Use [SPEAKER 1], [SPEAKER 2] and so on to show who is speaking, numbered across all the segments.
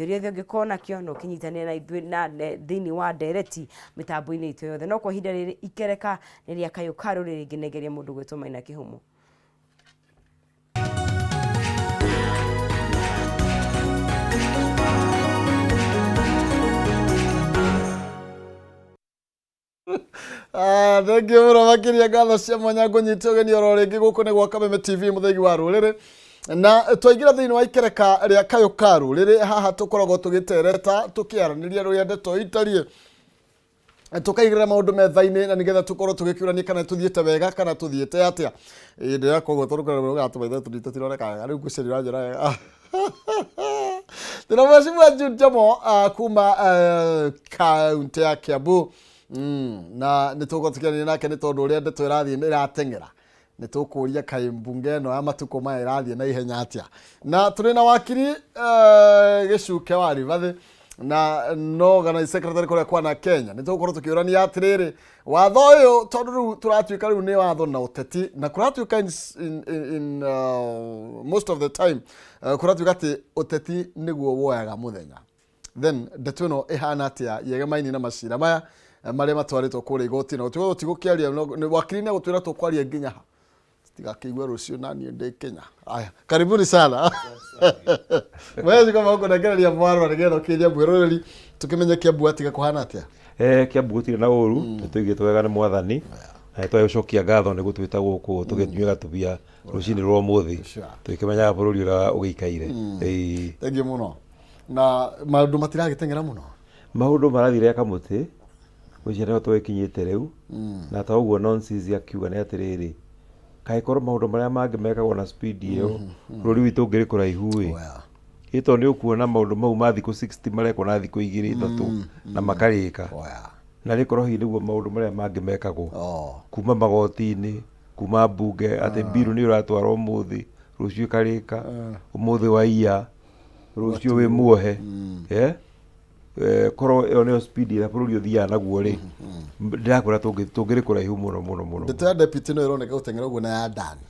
[SPEAKER 1] Kĩũria gĩothe ũngĩkorwo nakĩo no ũkĩnyitanĩre na ithuĩ na thĩinĩ wa ndereti mĩtambo-inĩ itũ yothe. No kwa ihinda rĩrĩ ikereka nĩ rĩa kayũ ka rũrĩrĩ ngĩnengeria mũndũ gwĩtwo Maina Kĩhumo.
[SPEAKER 2] Ah, thank you mũno makĩria ngatho cia mwanya ngũnyite ũgeni oro rĩngĩ gũkũ nĩ gwa Kameme TV mũthegi wa rũrĩrĩ na twaingĩra thĩinĩ wa ikereka rĩa kayũ ka rũrĩrĩ haha tũkoragwo tũgĩtereta tũkĩaranĩria rũrĩa ndeto itariĩ tũkaigĩrĩra maũndũ metha-inĩ na nĩgetha tũkorwo tũgĩkĩũrania kana tũthiĩte wega kana tũthiĩte atĩa Ĩĩ, ndĩra koguo tondũ kũrĩa ũgatũma ithuĩ tũthiĩ tũtironeka wega rĩu ngwĩciria ũranjĩra wega ndĩna mheshimiwa Jude Njomo kuma kaunti ya Kiambu na nĩ tũgũkorwo tũkĩaranĩria nake nĩ tondũ ũrĩa ndeto ĩrathiĩ nĩ ĩrateng'era nĩ tũkũria kaĩ mbunge ĩno ya matukũ maya ĩrathiĩ na ihenya atĩa na tũrĩ na wakiri Gĩcuke wa Ribathĩ na no organizing secretary kũrĩa kwana Kenya nĩ tũgũkorwo tũkĩũrania atĩrĩrĩ watho ũyũ tondũ rĩu tũratuĩka rĩu nĩ watho na ũteti na kũratuĩka in, in, in, in most of the time kũratuĩka atĩ ũteti nĩguo woyaga mũthenya then ndeto ĩno ĩhana atĩa yegemaini na macira maya marĩa matwarĩtwo kũrĩa igoti na gũtuĩka gũtigũkĩaria wakiri nĩ agũtwĩra tũkwaria nginya ha tigakĩigue rũciũ na niĩ ndĩ Kenya. Aya, karibuni sana. Mwezi kama huko ndengereria mwarwa nĩgetha ũkĩria mwĩroreri tũkĩmenye Kiambu atiga kũhana atĩa.
[SPEAKER 3] Eh, Kiambu gũtirĩ na ũru nĩ tũigĩtwo wega nĩ mwathani na nĩ twagĩcokia ngatho nĩ gũtwĩta gũkũ tũgĩnyue gatubia rũcinĩ rwa ũmũthĩ tũgĩkĩmenyaga bũrũri ũrĩa ũgĩikaire. Ĩĩ.
[SPEAKER 2] Thengiũ mũno. Na maũndũ matiragĩteng'era mũno.
[SPEAKER 3] Maũndũ marathiĩ rĩa kamũtĩ Ngwĩciria nĩho tũgĩkinyĩte rĩu, na ta ũguo nonsense akiuga nĩ atĩrĩrĩ, kaĩ korwo maũndũ marĩa mangĩ mekagwo na speed ĩyo, bũrũri witũ ũngĩrĩ kũraihu ĩ. Ĩ tondũ nĩ ũkuona maũndũ mau ma thikũ 60 marekwo na thikũ igĩrĩ ithatũ na makarĩka. Na rĩ korwo hihi nĩguo maũndũ marĩa mangĩ mekagwo, kuma magoti-inĩ, kuma mbunge, atĩ bill nĩ ũratwara ũmũthĩ, rũciũ ĩkarĩka, ũmũthĩ waiya, rũciũ wĩ muohe. Korwo ĩyo nĩyo speed ĩrĩa bũrũri ũthiaga naguo rĩ, ndĩrakwĩra tũngĩrĩ kũraihu mũno mũno mũno.
[SPEAKER 2] Ndeto ya deputy no ĩroneka gũteng'era ũguo na ya Dani.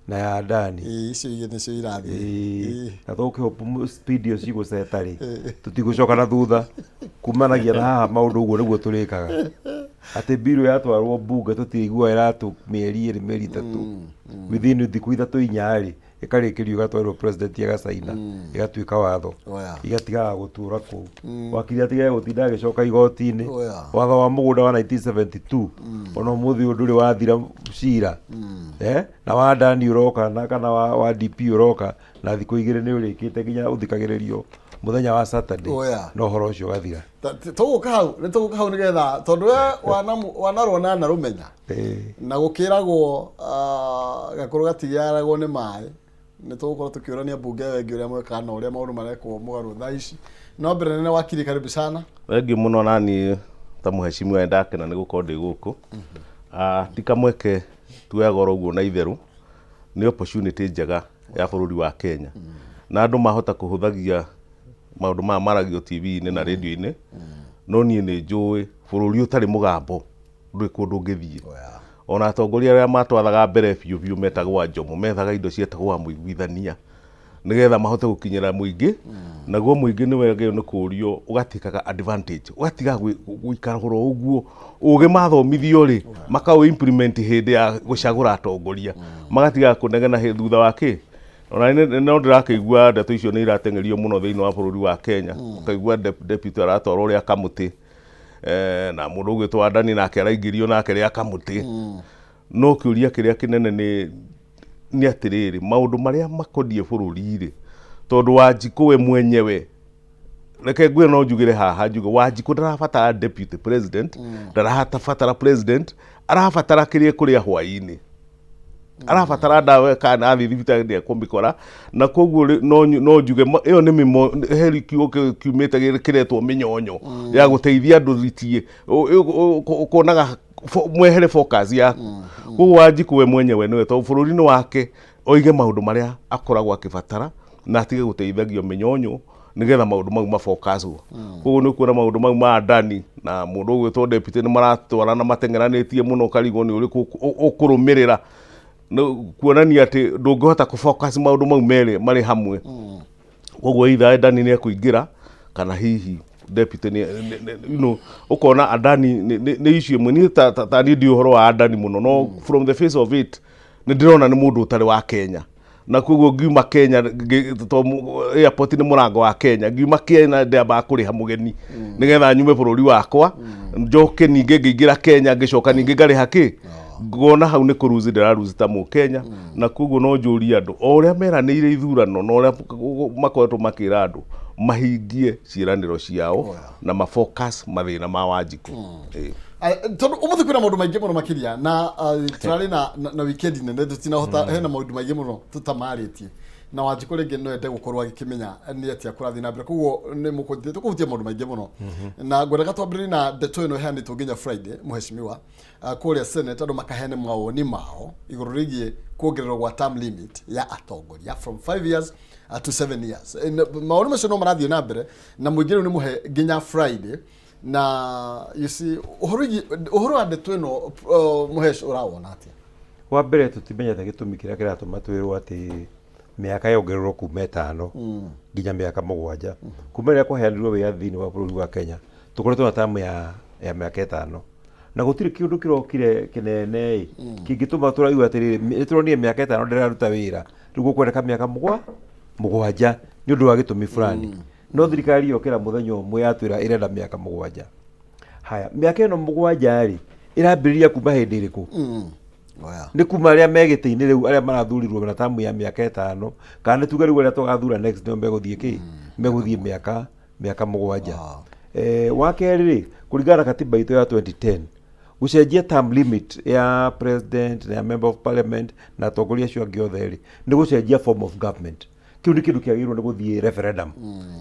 [SPEAKER 3] Na ya Dani.
[SPEAKER 2] Ĩĩ, icio igĩrĩ nĩcio irathiĩ.
[SPEAKER 3] Ĩĩ, na tũkĩhope speed ĩyo cigũceta rĩ, tũtigũcoka na thutha kumanagia na haha maũndũ ũguo nĩguo tũrĩkaga atĩ mbirũ yatwarwo mbunge tũtiiguaga ĩratũ mĩeri ĩrĩ mĩeri ĩtatũ within thikũ ithatũ inya rĩ ĩkarĩkĩrio ĩgatwarĩrwo president agacaina ĩgatuĩka watho.
[SPEAKER 2] Oh, yeah.
[SPEAKER 3] Igatigaga gũtũra kũu wakiri atigage gũtinda agĩcoka igoti-inĩ.
[SPEAKER 2] Oh, yeah.
[SPEAKER 3] Watho wa mũgũnda wa 1972 ona ũmũthĩ ũyũ ndũrĩ wathira cira. Eh? Na wa Dani ũroka na kana wa DP ũroka na thikũ igĩrĩ nĩ ũrĩkĩte nginya ũthikagĩrĩrio mũthenya wa Saturday.
[SPEAKER 2] Oh, yeah.
[SPEAKER 3] Na ũhoro ũcio ũgathira.
[SPEAKER 2] Tũgũka hau nĩ tũgũka hau nĩgetha tondũ we wanarũa na rũmenya na gũkĩragwo gakũrũ gatigiaragwo nĩ maĩ nĩ tũgũkorwo tũkĩũrania mbunge ĩyo ĩngĩ ũrĩa mwekaga na ũrĩa maũndũ marekwo mũgarũ thaa ici no mbere nene wakiri karibu sana.
[SPEAKER 4] Thengiũ mũno naniĩ ta mũhecimiwa nĩ ndakena nĩ gũkorwo ndĩ gũkũ. Ti kamweke tuoyaga oro ũguo na itherũ, nĩ opportunity njega ya bũrũri wa Kenya. Na andũ mahota kũhũthagia maũndũ maya maragio TV-inĩ na radio-inĩ, no niĩ nĩ njũĩ bũrũri ũtarĩ mũgambo ndũrĩ kũndũ ũngĩthiĩ. Ona atongoria arĩa matwathaga mbere biũ biũ metagwo a Njomo, methaga indo cietagwo amũiguithania nĩgetha mahote gũkinyĩra mũingĩ, naguo mũingĩ nĩ wagĩrĩirwo nĩ kũrio ũgatĩkaga advantage, ũgatiga gũikara oro ũguo. Ũgĩ mathomithio rĩ, makaũ implement hĩndĩ ya gũcagũra atongoria, magatiga kũnegena thutha wa kĩ? Ona no ndĩrakĩigua ndeto icio nĩ irateng'erio mũno thĩinĩ wa bũrũri wa Kenya, ũkaigua deputy aratwarwo rĩa kamũtĩ, na mũndũ ũgwĩtwo Adani nake araingĩrio nake rĩa kamũtĩ. No kĩũria kĩrĩa kĩnene nĩ atĩrĩrĩ, maũndũ marĩa makoniĩ bũrũri rĩ, tondũ Wanjikũ we mwenyewe, reke ngwĩre no njugĩre haha njuge Wanjikũ ndarabatara deputy president, ndarabatara president, arabatara kĩrĩa ekũrĩa hwaĩ-inĩ. Arabatara ndawa kana athiĩ thibitarĩ nĩ ekũmĩkora, na koguo no njuge ĩyo nĩ mĩmo, he kiugo kiumĩte kĩretwo mĩnyonyo ya gũteithia andũ ritiĩ, ũkonaga mwehere focus yaku. Koguo Wanjikũ we mwenyewe nĩwe, tondũ bũrũri nĩ wake, oige maũndũ marĩa akoragwo akĩbatara na atige gũteithagio mĩnyonyo nĩgetha maũndũ mau mabokacwo. Koguo nĩ ũkuona maũndũ mau ma Adani na mũndũ ũgwĩtwo deputy nĩ maratwarana mateng'eranĩtie mũno ũkarigwo nĩ ũrĩkũ ũkũrũmĩrĩra. Kuonania atĩ ndũngĩhota kũ focus maũndũ mau merĩ marĩ hamwe. Koguo either Adani nĩ ekũingĩra kana hihi deputy nĩ you know, ũkona Adani nĩ issue ĩmwe. Niĩ ta niĩ ndiũĩ ũhoro wa Adani mũno, no from the face of it nĩ ndĩrona nĩ mũndũ ũtarĩ wa Kenya, na koguo ngiuma Kenya to airport nĩ mũrango wa Kenya, ngiuma Kenya ndĩambaga kũrĩha mũgeni nĩgetha nyume bũrũri wakwa, njoke ningĩ ngĩingĩra Kenya, ngĩcoka ningĩ ngarĩha kĩ, ngona hau nĩ kũruzi ndĩraruzi ta mũkenya. Na koguo no njũrie andũ o ũrĩa meranĩire ithurano na ũrĩa makoretwo makĩra andũ mahingie ciĩranĩro ciao na mafocus mathĩna ma Wanjikũ. Ĩĩ.
[SPEAKER 2] Tondũ ũmũthĩ kwĩna maũndũ maingĩ mũno makĩria na tũrarĩ na weekend nene, tũtinahota, hena maũndũ maingĩ mũno tũtamarĩtie na Wanjikũ rĩngĩ no ende gũkorwo agĩkĩmenya nĩ atĩa kũrathiĩ na mbere, koguo nĩ mũkũnjĩte tũkũhutia maũndũ maingĩ mũno na ngwendaga twambĩrĩrie na ndeto ĩno ĩheanĩtwo nginya Friday, mũheshimiwa, kũrĩa Senate andũ makaheane mawoni mao igũrũ rĩgiĩ kuongererwo gwa term limit ya atongoria from 5 years to 7 years. Mawoni macio no marathiĩ na mbere na mũingĩ rĩu nĩ mũhe nginya Friday. Na you see, ũhoro ũhoro wa ndeto ĩno, mũhesh, ũrawona atĩa?
[SPEAKER 3] Wa mbere, tũtimenyete gĩtũmi kĩrĩa kĩratũma twĩrwo atĩ mĩaka yongererwo kuma 5 nginya mĩaka 7. Kuma rĩrĩa kwaheanirwo wĩyathi thĩinĩ wa bũrũri wa Kenya, tũkoretwo na tamu ya mĩaka 5 na gũtirĩ kĩũndũ kĩrokire kĩnene ĩ kĩngĩtũma tũraigua atĩrĩrĩ, nĩ tũronire mĩaka 5 ndĩraruta wĩra, rĩu gũkwendeka mĩaka 7 nĩ ũndũ wa gĩtũmi fulani. No thirikari yokĩra mũthenya ũmwe yatwĩra ĩrenda mĩaka 7. Haya, mĩaka ĩno 7 rĩ, ĩrambĩrĩria kuma hĩndĩ ĩrĩkũ?
[SPEAKER 2] Oh, yeah.
[SPEAKER 3] Nĩ kuma arĩa me gĩtĩ-inĩ rĩu, arĩa marathurirwo na tamu ya mĩaka 5, kana nĩ tuge rĩu arĩa tũgathura next nĩo megũthiĩ kĩ megũthiĩ mĩaka 7? Wa kerĩ rĩ, kũringana na katiba itũ ya 2010, gũcenjia term limit ya president na ya member of parliament na atongoria acio angĩ othe rĩ, nĩ gũcenjia form of government. Kĩu nĩ kĩndũ kĩagĩrĩirwo nĩ gũthiĩ referendum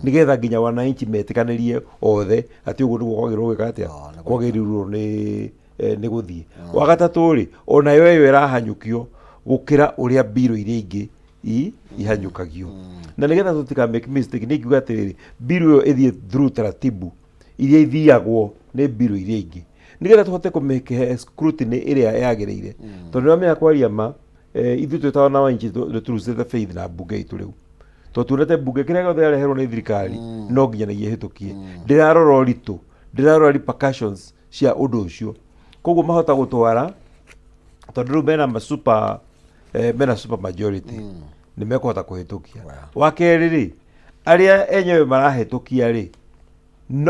[SPEAKER 3] nĩgetha nginya wananchi metĩkanĩrie othe atĩ ũguo nĩguo kwagĩrĩirwo gwĩka atĩa, kwagĩrĩirwo nĩ gũthiĩ. Wa gatatũ rĩ, onayo ĩyo ĩrahanyũkio gũkĩra ũrĩa mbirũ iria ingĩ ihanyũkagio. Na nĩgetha tũtika make mistake, nĩ ingiuga atĩrĩrĩ, mbirũ ĩyo ĩthiĩ through taratibu iria ithiagwo nĩ mbirũ iria ingĩ nĩgetha tũhote kũmĩhe scrutiny ĩrĩa yagĩrĩire, tondũ nĩwamenya, kwaria ma, ithuĩ twĩtaga na wananchi nĩ tũrucĩte faith na mbunge itũ rĩu, tondũ tuonete mbunge kĩrĩa gĩothe yareherwo nĩ thirikari no nginyanagia ĩhĩtũkie. Ndĩrarora ũritũ, ndĩrarora repercussions cia ũndũ ũcio. Koguo mahota gũtwara tondũ rĩu mena super majority, nĩ mekũhota kũhĩtũkia. Wa kerĩ rĩ, arĩa enyewe marahĩtũkia rĩ,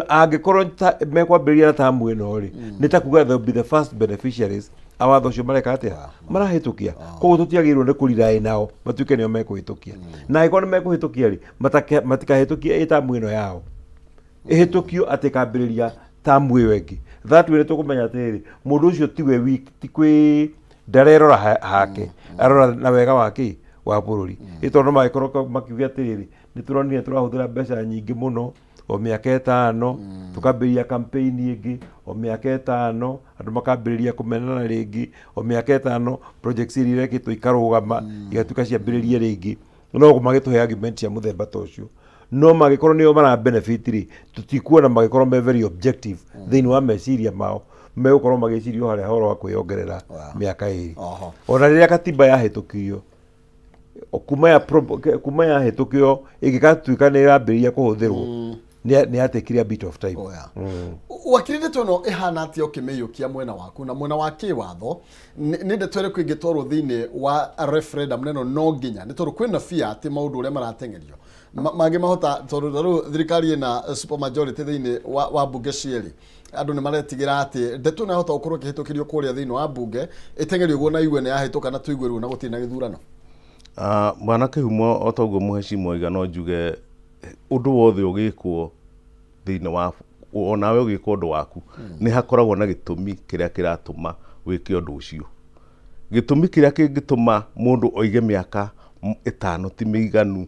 [SPEAKER 3] angĩkorwo mekwambĩrĩria na tamu ĩno rĩ, nĩ ta kuga they'll be the first beneficiaries a watho ũcio mareka atĩa, marahĩtũkia. Koguo tũtiagĩrĩirwo nĩ kũriraĩ nao matuĩke nĩo mekũhĩtũkia. Na angĩkorwo nĩ mekũhĩtũkia rĩ, matikahĩtũkie ĩ tamu ĩno yao, ĩhĩtũkio atĩ ĩkambĩrĩria tamu ĩyo ĩngĩ. That way nĩ tũkũmenya atĩrĩrĩ, mũndũ ũcio tiwe ti kwĩ ndarerora hake, arora na wega wa kĩ wa bũrũri. Ĩ tondũ no magĩkorwo makiuga atĩrĩrĩ, nĩ tũronire tũrahũthĩra mbeca nyingĩ mũno, o mĩaka 5 tũkambĩrĩria campaign ĩngĩ, o mĩaka 5 andũ makambĩrĩria kũmenana rĩngĩ, o mĩaka 5 projects iria irekĩtwo ikarũgama, igatuĩka ciambĩrĩrie rĩngĩ. No magĩtũhe argument cia mũthemba ta ũcio, no mangĩkorwo nĩo mara benefit rĩ, tũtikuona magĩkorwo me very objective thĩinĩ wa meciria mao, megũkorwo magĩciria o harĩa horo wa kwĩyongerera mĩaka 2. Ona rĩrĩa katiba yahĩtũkirio, kuma yahĩtũkio ĩngĩgatuĩka nĩ ĩrambĩrĩria kũhũthĩrwo, nĩ yatekire a bit of time.
[SPEAKER 2] Oh, yeah. Wakiri, ndeto ĩno ĩhana atĩa ũkĩmĩiyũkia mwena waku na mwena wa kĩwatho? Nĩ ndeto ĩrĩkũ ĩngĩtwarwo thĩinĩ wa referendum neno no nginya, nĩ tondũ kwĩna fear atĩ maũndũ ũrĩa marateng'erio mangĩ mahota, tondũ ta rĩu thirikari ĩna super majority thĩinĩ wa mbunge cierĩ, andũ nĩ maretigĩra atĩ ndeto ĩno yahota gũkorwo ĩkĩhĩtũkĩrio kũrĩa thĩinĩ wa mbunge, ĩteng'erio ũguo na igue nĩ yahĩtũka na tũigue rĩu na gũtirĩ na gĩthurano.
[SPEAKER 4] Bwana Kĩhumo, o ta ũguo mũhecimu oiga, no njuge ũndũ wothe ũgĩkwo thĩinĩ wa onawe ũgĩka ũndũ waku, nĩ hakoragwo na gĩtũmi kĩrĩa kĩratũma wĩke ũndũ ũcio. Gĩtũmi kĩrĩa kĩngĩtũma mũndũ oige mĩaka 5 ti mĩiganu,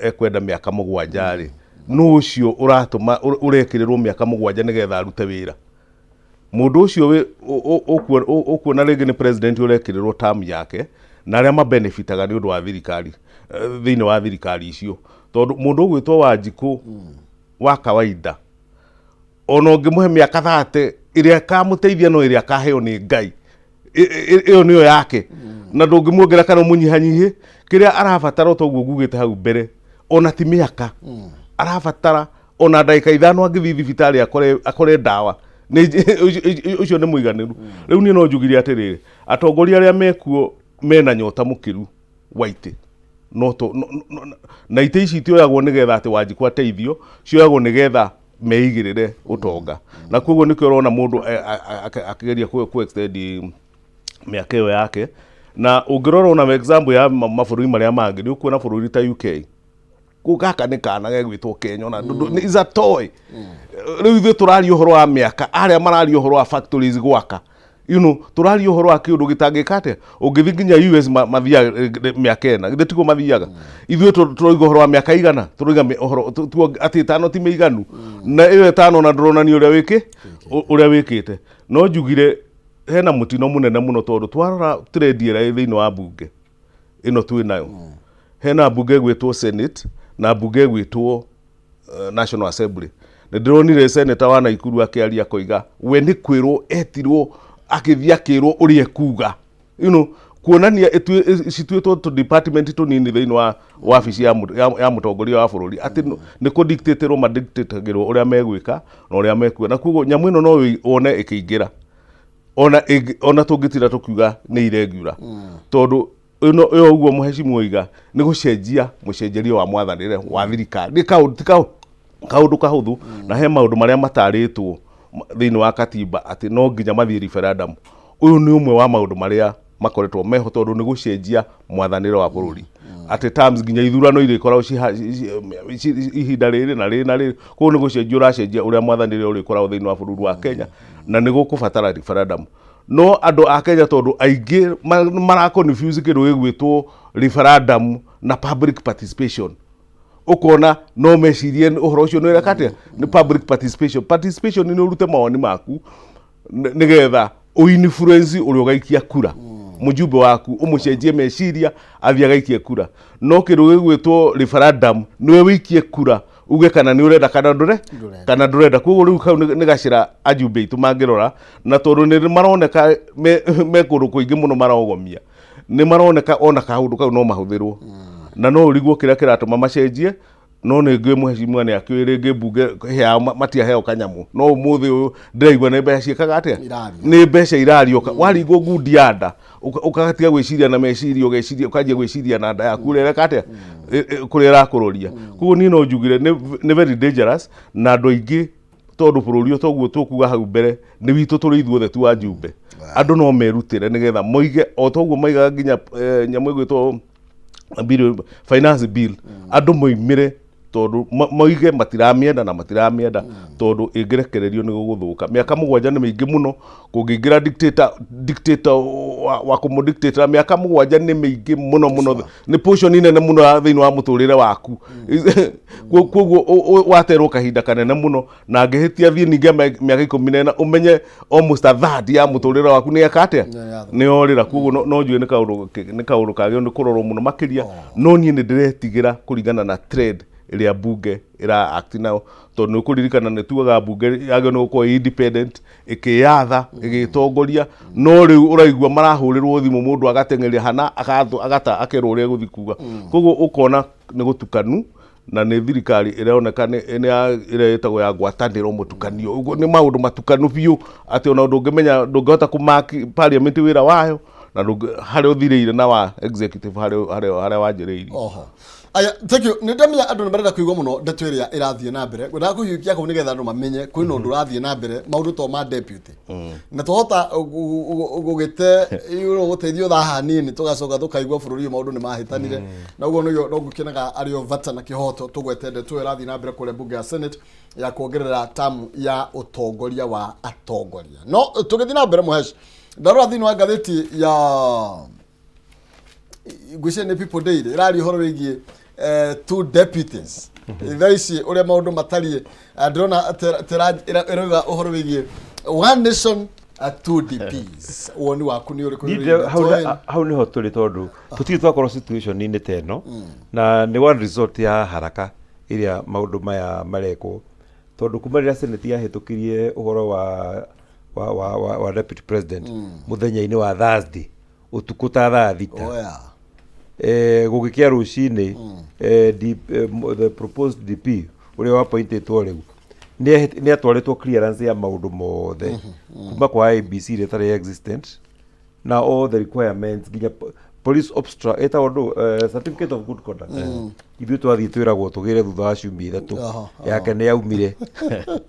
[SPEAKER 4] ekwenda mĩaka 7 rĩ, nũ ũcio ũratũma ũrekĩrĩrwo mĩaka 7 nĩgetha arute wĩra? Mũndũ ũcio ũkuona rĩngĩ nĩ president ũrekĩrĩrwo term yake na arĩa mabenefitaga nĩ ũndũ wa thirikari, thĩinĩ wa thirikari icio, tondũ mũndũ ũgwĩtwo Wanjikũ wa kawaida, ona ũngĩmũhe mĩaka 30 ĩrĩa ĩkamũteithia no ĩrĩa akaheo nĩ Ngai. Ĩyo nĩyo yake na ndũngĩmuongerera kana ũmũnyihanyihie. Kĩrĩa arabatara, o ta ũguo ngugĩte hau mbere, Ona ti mĩaka arabatara, ona ndagĩka 5 angĩthiĩ thibitarĩ akore ndawa ũcio nĩ mũiganĩru. Rĩu niĩ no njugire atĩrĩrĩ, atongoria arĩa mekuo mena nyota mũkĩru wa itĩ, no to, no, no, no, na itĩ ici itioyagwo nĩgetha atĩ Wanjikũ ateithio, cioyagwo nĩgetha meigĩrĩre ũtonga. Na koguo nĩkĩo ũrona mũndũ akĩgeria ku extend mĩaka ĩyo yake. Na ũngĩrora ona example ya mabũrũri marĩa mangĩ, nĩ ũkuona bũrũri ta UK, kũ gaka nĩ kana gegwĩtwo Kenya, ona is a toy. Rĩu ithuĩ tũraria ũhoro wa mĩaka, arĩa mararia ũhoro wa factories gwaka, tũraria ũhoro wa kĩũndũ gĩtangĩka atĩa. Ũngĩthiĩ nginya US mathiaga mĩaka 4, githĩ tiguo mathiaga? Ithuĩ tũroiga ũhoro wa mĩaka igana, tũroiga ũhoro atĩ 5 ti mĩiganu, na ĩyo 5 ona ndũronania ũrĩa wĩkĩ ũrĩa wĩkĩte. No njugire hena mũtino mũnene mũno, tondũ twarora trend ĩrĩa ĩ thĩinĩ wa mbunge ĩno twĩ nayo, hena mbunge ĩgwĩtwo Senate na mbunge ĩgwĩtwo National Assembly. Nĩ ndĩronire senator wa Naikuru akĩaria akoiga we nĩ kwĩrwo etirwo, akĩthiĩ akĩrwo ũrĩa ekuga, kuonania cituĩtwo tũ department tũnini thĩinĩ wa wabici ya mũtongoria wa bũrũri, atĩ nĩ kũ dictate-ĩrwo madictate-agĩrwo ũrĩa megwĩka na ũrĩa mekuga. Na koguo nyamũ ĩno no wone ĩkĩingĩra ona tũngĩtinda tũkiuga nĩ irregular, tondũ ĩno ĩyo ũguo mũhecimu oiga nĩ gũcenjia mũcenjerie wa mwathanĩre wa thirikari nĩ kaũndũ ti kaũndũ kahũthũ. Na he maũndũ marĩa matarĩtwo thĩinĩ wa katiba atĩ no nginya mathiĩ referendum. Ũyũ nĩ ũmwe wa maũndũ marĩa makoretwo meho, tondũ nĩ gũcenjia mwathanĩre wa bũrũri, atĩ terms nginya ithurano irĩkoragwo ihinda rĩrĩ na rĩrĩ na rĩrĩ. Koguo nĩ gũcenjia ũracenjia ũrĩa mwathanĩre ũrĩkoragwo thĩinĩ wa bũrũri wa Kenya, na nĩ gũkũbatara referendum. No andũ a Kenya, tondũ aingĩ mara confuse kĩndũ gĩgwĩtwo referendum na public participation, ũkona no mecirie ũhoro ũcio nĩ ũreka atĩa, nĩ public participation. Participation nĩ ũrute mawoni maku nĩgetha ũinfluence ũrĩa ũgaikia kura, mũjumbe waku, ũmũcenjie meciria athiĩ agaikie kura. No kĩndũ gĩgwĩtwo referendum nĩwe wĩikie kura uge kana nĩ ũrenda kana ndũre
[SPEAKER 2] Ndũrenda.
[SPEAKER 4] kana ndũrenda. Koguo rĩu kau nĩ gacĩra ajumbe aitũ mangĩrora, na tondũ nĩ maroneka me kũndũ kũingĩ mũno marogomia, nĩ maroneka ona kaũndũ kau no mahũthĩrwo, na no ũrigwo kĩrĩa kĩratũma macenjie. No nĩ ngĩ mũhecimiwa nĩ akĩũĩ rĩngĩ mbunge yao matiaheo kanyamũ, no ũmũthĩ ũyũ ndĩraigua nĩ mbeca ciĩkaga atĩa?
[SPEAKER 2] Irario.
[SPEAKER 4] Nĩ mbeca irario. Waringwo ngundi ya nda, ũgatiga gwĩciria na meciria, ũgeciria, ũkanjia gwĩciria na nda yaku ũrĩa ĩreka atĩa, kũrĩa ĩrakũroria. Koguo niĩ no njugire nĩ very dangerous na andũ aingĩ, tondũ bũrũri ũyũ toguo tũkuga hau mbere nĩ witũ tũrĩ ithuothe tu ajumbe. Andũ no merutĩre nĩgetha moige o toguo maigaga nginya nyamũ ĩgwĩtwo bill, finance bill, andũ moimĩre tondũ moige matiramĩenda na matiramĩenda, tondũ ĩngĩrekererio nĩ gũgũthũka. Mĩaka 7 nĩ mĩingĩ mũno kũngĩingĩra dictator wa kũmũdictatĩra. Mĩaka 7 nĩ mĩingĩ mũno mũno, nĩ portion nene mũno ya thĩinĩ wa mũtũrĩre waku. Koguo waterwo kahinda kanene mũno, na angĩhĩtia thiĩ ningĩ mĩaka 14, ũmenye almost a third ya mũtũrĩre waku nĩ eka atĩa?
[SPEAKER 2] Nĩ yathũka.
[SPEAKER 4] Nĩ orĩra. Koguo no njuge nĩ kaũndũ kagĩrĩirwo nĩ kũrorwo mũno makĩria. No niĩ nĩ ndĩretigĩra kũringana na trend ĩrĩa mbunge ĩra act nayo, tondũ nĩ ũkũririkana nĩ tugaga mbunge yagĩrĩirwo nĩ gũkorwo ĩ independent, ĩkĩyatha, ĩgĩtongoria, no rĩu ũraigua marahũrĩrwo thimũ, mũndũ agateng'eria hana agata akerwo ũrĩa egũthiĩ kuga. Koguo ũkona nĩ gũtukanu, na nĩ thirikari ĩroneka nĩ ĩrĩa ĩtagwo ya ngwatanĩro mũtukanio. Ũguo nĩ maũndũ matukanu biũ, atĩ ona ndũngĩmenya, ndũngĩhota kũmaki parliament wĩra wayo na harĩa ũthirĩire na wa executive harĩa wanjĩrĩirie.
[SPEAKER 2] Oho, aya, thank you. Nĩ ndamenya andũ nĩ marenda kũigua mũno ndeto ĩrĩa ĩrathiĩ na mbere. Ngwendaga kũhiũkia kũu nĩgetha andũ mamenye kwĩna ũndũ ũrathiĩ na mbere, maũndũ to ma deputy, na twahota gũgĩte gũteithio thaa hanini, tũgacoka tũkaigua bũrũri ũyũ maũndũ nĩ mahĩtanire. Na ũguo nĩguo no ngũkenaga arĩ o bata na kĩhoto tũgwete ndeto ĩyo ĩrathiĩ na mbere kũrĩa mbunge ya Senate ya kuongerera tamu ya ũtongoria wa atongoria. No tũgĩthiĩ na mbere, mũhesh, ndarora thĩinĩ wa ngathĩti ya ngwĩciria nĩ People Daily, ĩraria ũhoro wĩgiĩ two deputies. Thaa ici ũrĩa maũndũ matariĩ, ndĩrona ĩrauga ũhoro wĩgiĩ one nation, two DPs. Woni waku nĩ ũrĩkũ?
[SPEAKER 3] Niĩ hau nĩho tũrĩ, tondũ tũtirĩ twakorwo situation-inĩ ta ĩno, na nĩ one result ya haraka ĩrĩa maũndũ maya marekwo, tondũ kuma rĩrĩa Senate yahĩtũkirie ũhoro wa deputy president mũthenya-inĩ wa Thursday ũtukũ ta thaa 6,
[SPEAKER 2] Oh, yeah.
[SPEAKER 3] Gũgĩkĩa rũcinĩ, the proposed DP ũrĩa wapointĩtwo rĩu nĩ atwarĩtwo clearance ya maũndũ mothe kuma kwa IEBC ĩrĩa ĩtarĩ existent na all the requirements, nginya police obstra ĩtagwo ndũ, certificate of good conduct. Ithuĩ twathiĩ twĩragwo tũgĩre thutha wa ciumia 3. Yake nĩ yaumire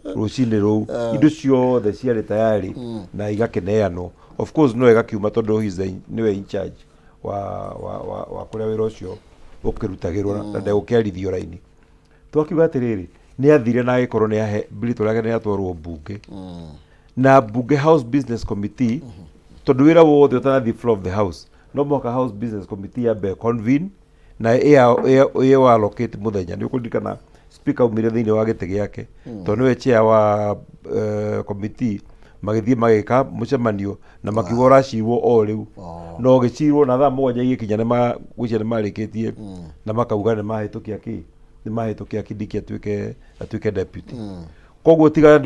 [SPEAKER 3] rũcinĩ rũu, indo ciothe ciarĩ tayari na igakĩneanwo. Of course no ĩgakiuma tondũ he's nĩwe in charge wa kũrĩa wĩra ũcio ũkĩrutagĩrwo na ndegũkĩarithio raini. Twakiuga atĩrĩrĩ, nĩ athire na agĩkorwo nĩ ahe rĩtwa rĩake nĩ atwarwo mbunge na mbunge House Business Committee, tondũ wĩra wothe ũtanathiĩ floor of the house no mũhaka House Business Committee yambe convene na ĩyo allocate mũthenya. Nĩ ũkũririkana speaker aumire thĩinĩ wa gĩtĩ gĩake tondũ nĩwe chair wa committee, magĩthiĩ magĩka mũcemanio na makiuga ũracirwo o rĩu. Na ũgĩcirwo na thaa 7 igĩkinya nĩ gwĩcia nĩ marĩkĩtie na makauga nĩ mahĩtũkia kĩ, nĩ mahĩtũkia Kindiki atuĩke deputy. Koguo tiga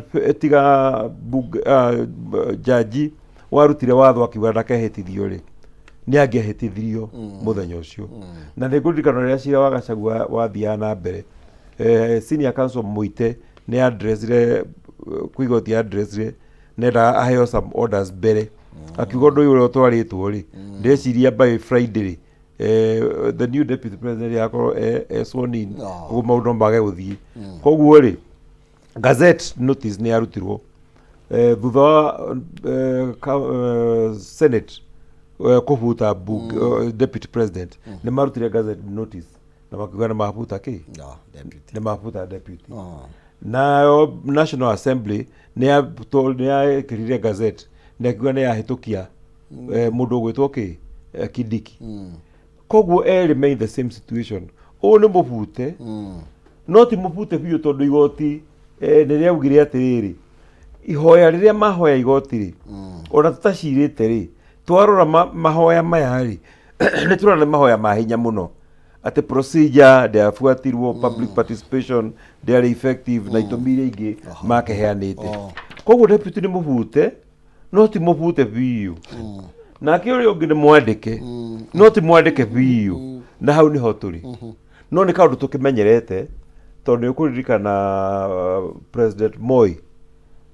[SPEAKER 3] jaji warutire watho akiuga ndakehĩtithio rĩ, nĩ angĩahĩtithirio mũthenya ũcio. Na nĩ ngũririkana rĩrĩa cira wa Gachagua wathiaga na mbere, senior counsel Muite nĩ addressire kwĩ igoti, addressire nendaga aheo some orders mbere, akiuga ũndũ ũyũ ũrĩa ũtwarĩtwo rĩ, ndĩreciria by Friday rĩ, the new deputy president yakorwo e sworn in. Koguo maũndũ no mage gũthiĩ. Koguo rĩ, gazette notice nĩ yarutirwo thutha wa senate kũbuta bunge, deputy president. Nĩ marutire gazette notice na makiuga nĩ mabuta kĩ?
[SPEAKER 2] No, deputy.
[SPEAKER 3] Nĩ mabuta deputy. Nayo National Assembly nĩ yekĩrire gazette na ĩkiuga nĩ yahĩtũkia mũndũ ũgwĩtwo kĩ, Kindiki. Koguo erĩ me in the same situation. Ũyũ nĩ mũbute no ti mũbute biũ, tondũ igoti nĩ rĩaugire atĩrĩrĩ, ihoya rĩrĩa mahoya igoti rĩ, ona tũtacirĩte rĩ, twarora mahoya maya rĩ, nĩ tũrona nĩ mahoya ma hinya mũno, atĩ procedure ndĩabuatirwo, public participation ndĩarĩ effective na itũmi iria ingĩ makeheanĩte. Koguo deputy nĩ mũbute no ti mũbute biũ, nake ũrĩa ũngĩ nĩ mwandĩke no ti mwandĩke biũ, na hau nĩho tũrĩ. No nĩ kaũndũ tũkĩmenyerete, tondũ nĩ ũkũririkana President Moi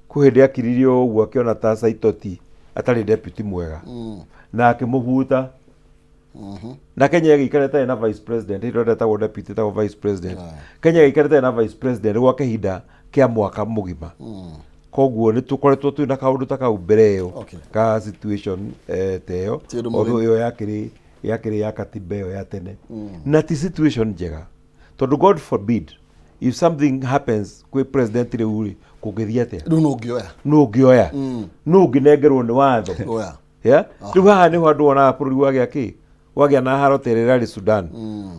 [SPEAKER 3] kwĩ hĩndĩ akiririe ũguo akĩona ta Saitoti atarĩ deputy mwega na akĩmũbuta, na Kenya ĩgĩikara ĩtarĩ na vice president. Hĩndĩ ĩyo ndetagwo deputy, ĩtagwo vice president. Kenya ĩgĩikara ĩtarĩ na vice president gwa kahinda kĩa mwaka mũgima. Koguo nĩ tũkoretwo twĩ na kaũndũ ta kau mbere ĩyo ka situation ta ĩyo.
[SPEAKER 2] Ti ũndũ
[SPEAKER 3] although
[SPEAKER 2] mũgeni.
[SPEAKER 3] Ĩyo yakĩrĩ ya katiba ĩyo ya tene na ti situation njega, tondũ God forbid if something happens kwĩ president rĩu rĩ, kũngĩthiĩ atĩa?
[SPEAKER 2] Rĩu nũ ũngĩoya?
[SPEAKER 3] Nũ ũngĩoya? Nũ ũngĩnengerwo nĩ watho?
[SPEAKER 2] Oya.
[SPEAKER 3] Yeah? Rĩu haha nĩho andũ wonaga bũrũri wagĩa kĩ, wagĩa na haro ta ĩrĩa ĩrarĩ Sudan.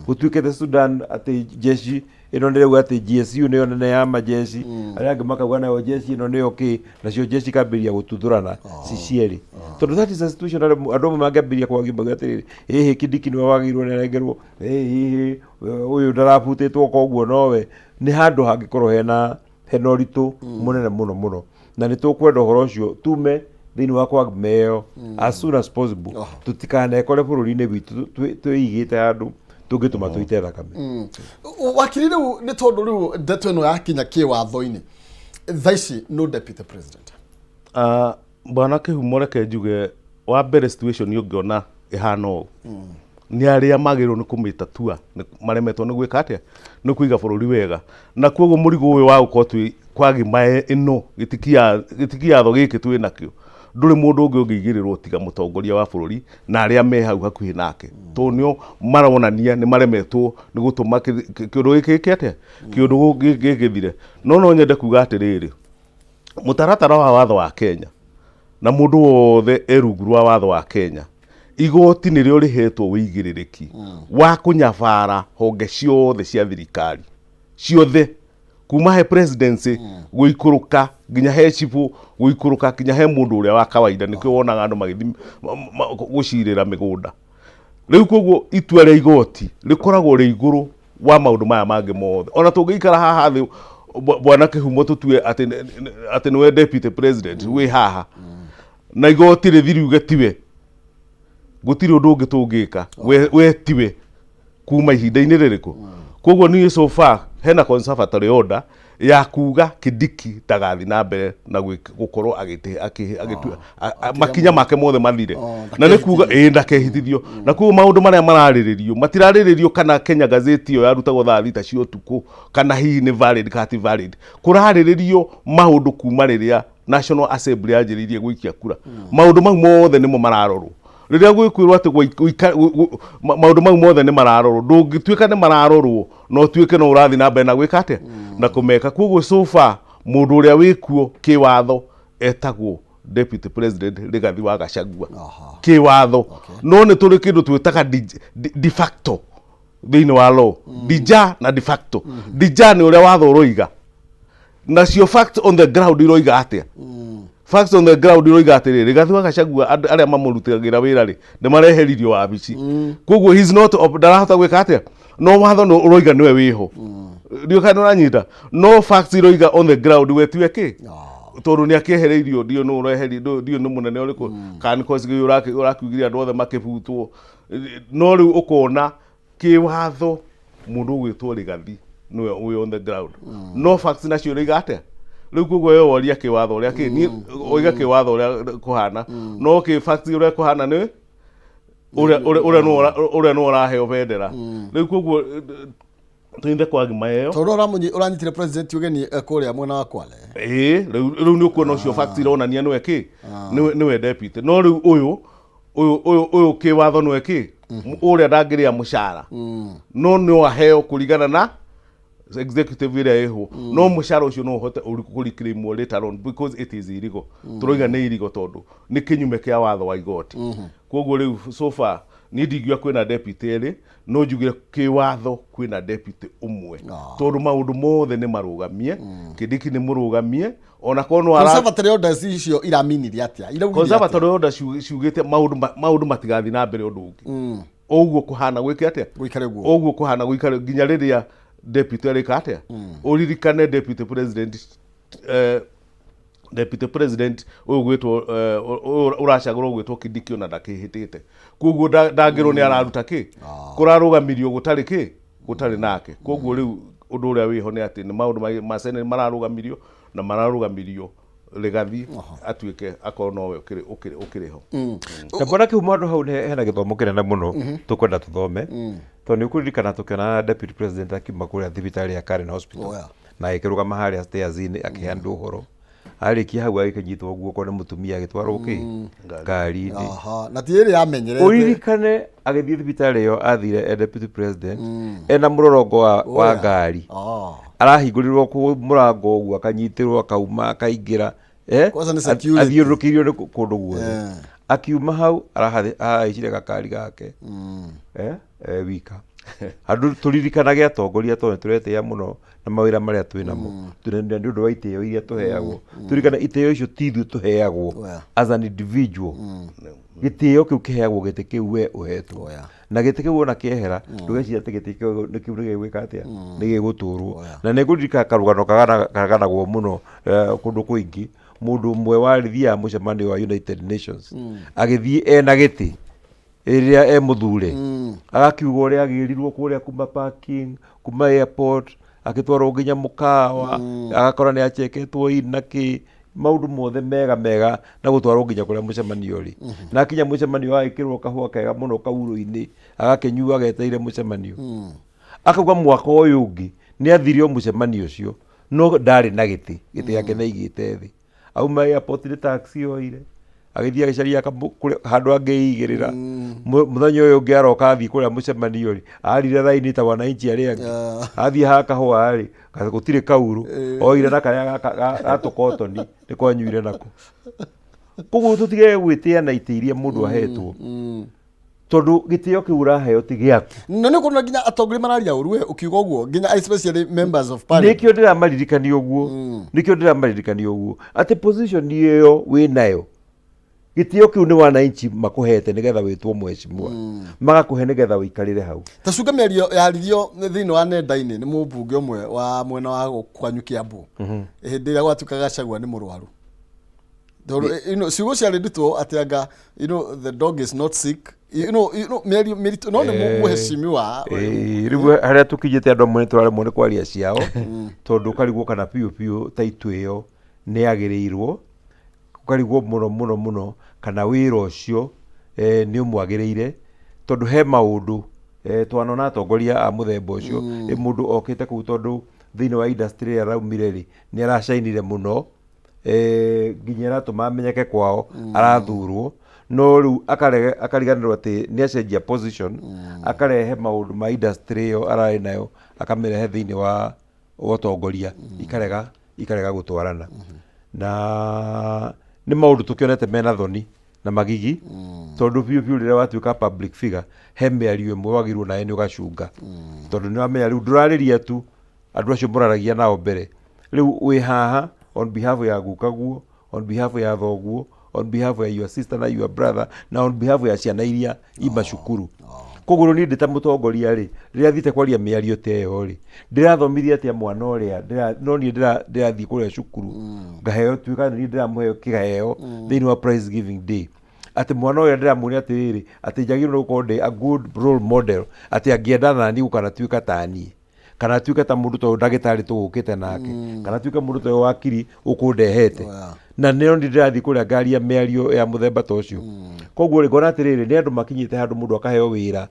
[SPEAKER 3] Gũtuĩkĩte Sudan atĩ jeshi ĩno nĩ rĩu atĩ GSU nĩyo nene ya majeshi, arĩa angĩ makauga nayo jeshi ĩno nĩyo kĩ, nacio jeshi ikambĩrĩria gũtuthũrana ci cierĩ, tondũ that is a situation andũ amwe mangĩambĩrĩria kwagia mauge atĩrĩrĩ, ĩhĩ, Kindiki nĩwe wagĩrĩirwo nĩ arengerwo, ĩhĩ, ũyũ ndarabutĩtwo, koguo nowe nĩ handũ hangĩkorwo hena ũritũ mũnene mũno mũno. Na nĩ tũkwenda ũhoro ũcio tume thĩinĩ wa quagmire ĩyo as soon as possible, tũtikanekore bũrũri-inĩ witũ twĩigĩte handũ tũngĩtũma tũite thakame.
[SPEAKER 2] Wakiri, rĩu nĩ tondũ rĩu ndeto ĩno yakinya kĩwatho-inĩ thaa ici, no deputy president?
[SPEAKER 4] Bwana Kĩhumo, reke njuge wa mbere, situation ũngĩona ĩhana ũũ, nĩ arĩa magĩrĩirwo nĩ kũmĩtatua maremetwo nĩ gwĩka atĩa, nĩ kũiga bũrũri wega. Na koguo mũrigo ũyũ wa gũkorwo twĩ kwagima ĩno gĩtikiatho gĩkĩ twĩ nakĩo, ndũrĩ mũndũ ũngĩ ũngĩigĩrĩrwo tiga mũtongoria wa bũrũri na arĩa me hau hakuhĩ nake, tondũ nĩo maronania nĩ maremetwo nĩ gũtũma kĩũndũ gĩkĩ gĩke atĩa, kĩũndũ gĩkĩ gĩthire. No nyende kuga atĩrĩrĩ, mũtaratara wa watho wa Kenya na mũndũ wothe e rungu rwa watho wa Kenya, igoti nĩrĩo rĩhetwo wĩigĩrĩrĩki wa kũnyabara honge ciothe cia thirikari ciothe, kuma he presidency gũikũrũka nginya he cibũ, gũikũrũka nginya he mũndũ ũrĩa wa kawaida. Nĩkĩo wonaga andũ magĩthiĩ gũcirĩra mĩgũnda rĩu. Koguo itua rĩa igoti rĩkoragwo rĩ igũrũ wa maũndũ maya mangĩ mothe. Ona tũngĩikara haha thĩ, bwana Kĩhumo, tũtue atĩ nĩwe deputy president wĩ haha, na igoti rĩthi riuge tiwe, gũtirĩ ũndũ ũngĩ tũngĩka. We tiwe. Kuma ihinda-inĩ rĩrĩkũ? Koguo niĩ so far hena conservatory order ya kuga Kindiki ndagathiĩ na mbere na gũkorwo agĩtua makinya make mothe mathire. Na nĩ kuga ĩĩ ndakehitithio. Na koguo maũndũ marĩa mararĩrĩrio matirarĩrĩrio kana Kenya Gazette ĩyo yarutagwo thaa thita cia ũtukũ kana hihi nĩ valid kana ti valid. Kũrarĩrĩrio maũndũ kuma rĩrĩa National Assembly yanjĩrĩirie gũikia kura. Maũndũ mau mothe nĩmo mararorwo. Rĩrĩa gwĩkwĩrwo atĩ maũndũ mau mothe nĩ mararorwo, ndũngĩtuĩka nĩ mararorwo na ũtuĩke no ũrathiĩ na mbere na gwĩka atĩa? Na kũmeka. Koguo so far mũndũ ũrĩa wĩkuo kĩwatho etagwo Deputy President Rigathi wa Gachagua. Kĩwatho. No nĩ tũrĩ kĩndũ twĩtaga de facto thĩinĩ wa law. De jure na de facto. De jure nĩ ũrĩa watho ũroiga. Nacio facts on the ground iroiga atĩa? Facts on the ground iroiga atĩrĩrĩ, Rigathi wa Gachagua andũ arĩa mamũrutagĩra wĩra rĩ, nĩ mareheririo wabici. Koguo he's not ndarahota gwĩka atĩa? No watho nĩ ũroiga nĩwe wĩho. Ndiũĩ kana nĩ ũranyita. No facts iroiga on the ground we tiwe kĩ? Tondũ nĩ akĩehereirio, ndiũĩ nũ ũreherio, ndiũĩ nĩ mũnene ũrĩkũ, kana nĩ Kosgei ũrakiugire andũ othe makĩbutwo. No rĩu ũkona kĩwatho mũndũ ũgwĩtwo Rigathi nĩwe wĩ on the ground. No facts nacio iroiga atĩa? Rĩu koguo we woria kĩwatho ũrĩa kĩ, niĩ oiga kĩwatho ũrĩa kũhana, no kĩ facts ũrĩa kũhana nĩ ũrĩa nĩwe ũraheo bendera. Rĩu koguo tũnyite kwa ngima ĩyo.
[SPEAKER 2] Tondũ ũranyitire president ũgeni kũrĩa mwena wa Kwale.
[SPEAKER 4] Ĩĩ, rĩu nĩ ũkuona ũcio facts ironania nĩwe kĩ? Nĩwe deputy. No rĩu ũyũ ũyũ ũyũ ũyũ kĩwatho nĩwe kĩ? Ũrĩa ndangĩrĩa mũcara. No no aheo kũringana na executive ĩrĩa ĩho. No mũcara ũcio no ũhote kũreclaimwo later on because it is illegal. Tũroiga nĩ illegal tondũ nĩ kĩnyume kĩa watho wa igoti. Koguo rĩu so far niĩ ndingiuga kwĩna deputy erĩ, no njugire kĩwatho kwĩna deputy ũmwe. Tondũ maũndũ mothe nĩ marũgamie, Kindiki nĩ mũrũgamie, ona korwo no ara
[SPEAKER 2] Conservatory orders icio iraminire atĩa? Iraugire atĩa?
[SPEAKER 4] Conservatory orders ciugĩte maũndũ matigathiĩ na mbere ũndũ ũngĩ. Ũguo kũhana gwĩke atĩa?
[SPEAKER 2] Gũikare ũguo.
[SPEAKER 4] Ũguo kũhana gũikare nginya rĩrĩa deputy arĩka atĩa? Ũririkane deputy president, deputy president ũyũ gwĩtwo, ũyũ ũracagũrwo gwĩtwo Kindiki ona ndakĩhĩtĩte. Koguo ndangĩrwo nĩ araruta kĩ? Kũrarũgamirio gũtarĩ kĩ? Gũtarĩ nake. Koguo rĩu ũndũ ũrĩa wĩho nĩ atĩ nĩ maũndũ ma Senate mararũgamirio na mararũgamirio Rigathi atuĩke akorwo nowe ũkĩrĩ ho.
[SPEAKER 3] Na mbona kĩhumo handũ hau hena gĩthomo kĩnene mũno tũkwenda tũthome. Tondũ nĩ ũkũririkana tũkĩona deputy president akiuma kũrĩa thibitarĩ ya Karen Hospital. Na agĩkĩrũgama harĩa stairs-inĩ akĩhe andũ ũhoro. Arĩkia hau agĩkĩnyitwo guoko nĩ mũtumia agĩtwarwo kĩ? Ngari-inĩ.
[SPEAKER 2] Na ti ĩrĩa amenyerete.
[SPEAKER 3] Ũririkane agĩthiĩ thibitarĩ ĩyo athire e deputy president ena mũrorongo wa ngari. Arahingũrirwo mũrango ũguo akanyitĩrwo akauma akaingĩra.
[SPEAKER 2] Kwanza nĩ security.
[SPEAKER 3] Athiũrũrũkĩirio nĩ kũndũ guothe. Akiuma hau arahaicire gakari gake. Wika. Andũ tũririkanage atongoria tondũ nĩ tũretĩĩa mũno na mawĩra marĩa twĩ namo. Na nĩ ũndũ wa itĩo iria tũheagwo. Tũririkane itĩo icio ti ithuĩ tũheagwo as an individual. Gĩtĩo kĩu kĩheagwo gĩtĩ kĩu we ũhetwo. Na gĩtĩ kĩu wona kĩehera, ndũgeciria atĩ gĩtĩ kĩu nĩ gĩgwĩka atĩa, nĩ gĩgũtũrwo. Na nĩ ngũririkana karũgano kaganagwo mũno kũndũ kũingĩ, mũndũ ũmwe wathiaga mũcemanio wa United Nations, agĩthiĩ ena gĩtĩ rĩrĩa e mũthure, agakiuga ũrĩa agĩrirwo kũrĩa kuma parking, kuma airport, agĩtwarwo nginya mũkawa, agakora nĩ acheketwo in na kĩ, maũndũ mothe mega mega na gũtwarwo nginya kũrĩa mũcemanio ũrĩ. Na akinya mũcemanio agagĩkĩrwo kahũa kega mũno kaurũ-inĩ, agakĩnyua agetereire mũcemanio. Akauga mwaka ũyũ ũngĩ nĩ athire o mũcemanio ũcio, no ndarĩ na gĩtĩ, gĩtĩ gĩake nĩ aigĩte thĩ. Auma airport nĩ taxi oire, agĩthiĩ agĩcaria handũ angĩigĩrĩra. Mũthenya ũyũ ũngĩ aroka athiĩ kũrĩa mũcemanio rĩ, arire raini ta wananchi arĩa angĩ. Athiĩ ha kahũa rĩ, gũtirĩ kaurũ, oire na karĩa ga tũkotoni nĩko anyuire nako. Koguo tũtige gwĩtĩa na itĩ iria mũndũ ahetwo. Tondũ gĩtĩo kĩu ũraheo ti gĩaku.
[SPEAKER 2] Na nĩ ũkuona nginya atongoria mararia ũru we ũkiuga ũguo, nginya especially members of parliament.
[SPEAKER 3] Nĩkĩo ndĩramaririkania ũguo. Nĩkĩo ndĩramaririkania ũguo. Atĩ position ĩyo wĩnayo, gĩtĩo kĩu nĩ wananchi makũhete nĩgetha wĩtwo mheshimiwa. Magakũhe nĩgetha ũikarĩre hau.
[SPEAKER 2] Ta cunga mĩario yaririo thĩinĩ wa nenda-inĩ nĩ mũmbunge ũmwe wa mwena wa kwanyu Kiambu. Hĩndĩ ĩrĩa gwatuĩkaga Gachagua nĩ mũrwaru. Tondũ, ciugo ciarĩ nditũ atĩ anga, the dog is not sick. You know, mĩario mĩritũ no nĩ mũheshimiwa.
[SPEAKER 3] Ĩĩ, rĩu harĩa tũkinyĩte andũ amwe nĩ tũraremwo nĩ kwaria ciao, tondũ ũkarigwo kana biũ biũ taitũ ĩyo nĩ yagĩrĩirwo, ũkarigwo mũno mũno mũno kana wĩra ũcio nĩ ũmwagĩrĩire, tondũ he maũndũ twanona atongoria a mũthemba ũcio. Ĩ mũndũ okĩte kũu tondũ thĩinĩ wa industry ĩrĩa araumire rĩ, nĩ aracainire mũno, nginya ĩratũma amenyeke kwao, arathurwo, no rĩu akariganĩrwo atĩ nĩ acenjia position, akarehe maũndũ ma industry ĩyo ararĩ nayo, akamĩrehe thĩinĩ wa ũtongoria, ikarega gũtwarana. Na nĩ maũndũ tũkĩonete mena thoni na magigi, tondũ biũ biũ rĩrĩa watuĩka public figure, he mĩario ĩmwe wagĩrĩirwo nawe nĩ ũgacunga, tondũ nĩ wamenya rĩu ndũrarĩria tu andũ acio mũraragia nao mbere, rĩu wĩ haha on behalf ya gukaguo, on behalf ya thoguo, on behalf ya your sister na your brother, na on behalf ya ciana iria i macukuru. Koguo rĩu niĩ ndĩ ta mũtongoria rĩ, rĩrĩa thiĩte kwaria mĩario ta ĩyo rĩ, ndĩrathomithia atĩa mwana ũrĩa no niĩ ndĩrathiĩ kũrĩa cukuru ngaheo, tuĩka niĩ ndĩramũhe kĩheo thĩinĩ wa prize giving day, atĩ mwana ũrĩa ndĩramuonia atĩrĩrĩ, atĩ njagĩrĩirwo nĩ gũkorwo ndĩ a good role model, atĩ angĩenda nani gũkanatuĩka ta niĩ, kana atuĩke ta mũndũ ta ũyũ ndagĩtarĩ tũgũkĩte nake, kana atuĩke mũndũ ta ũyũ wakiri ũkũndehete. Na nĩo niĩ ndĩrathiĩ kũrĩa ngaria mĩario ya mũthemba ta ũcio. Koguo rĩ, ngona atĩrĩrĩ, nĩ andũ makinyĩte handũ mũndũ akaheo wĩra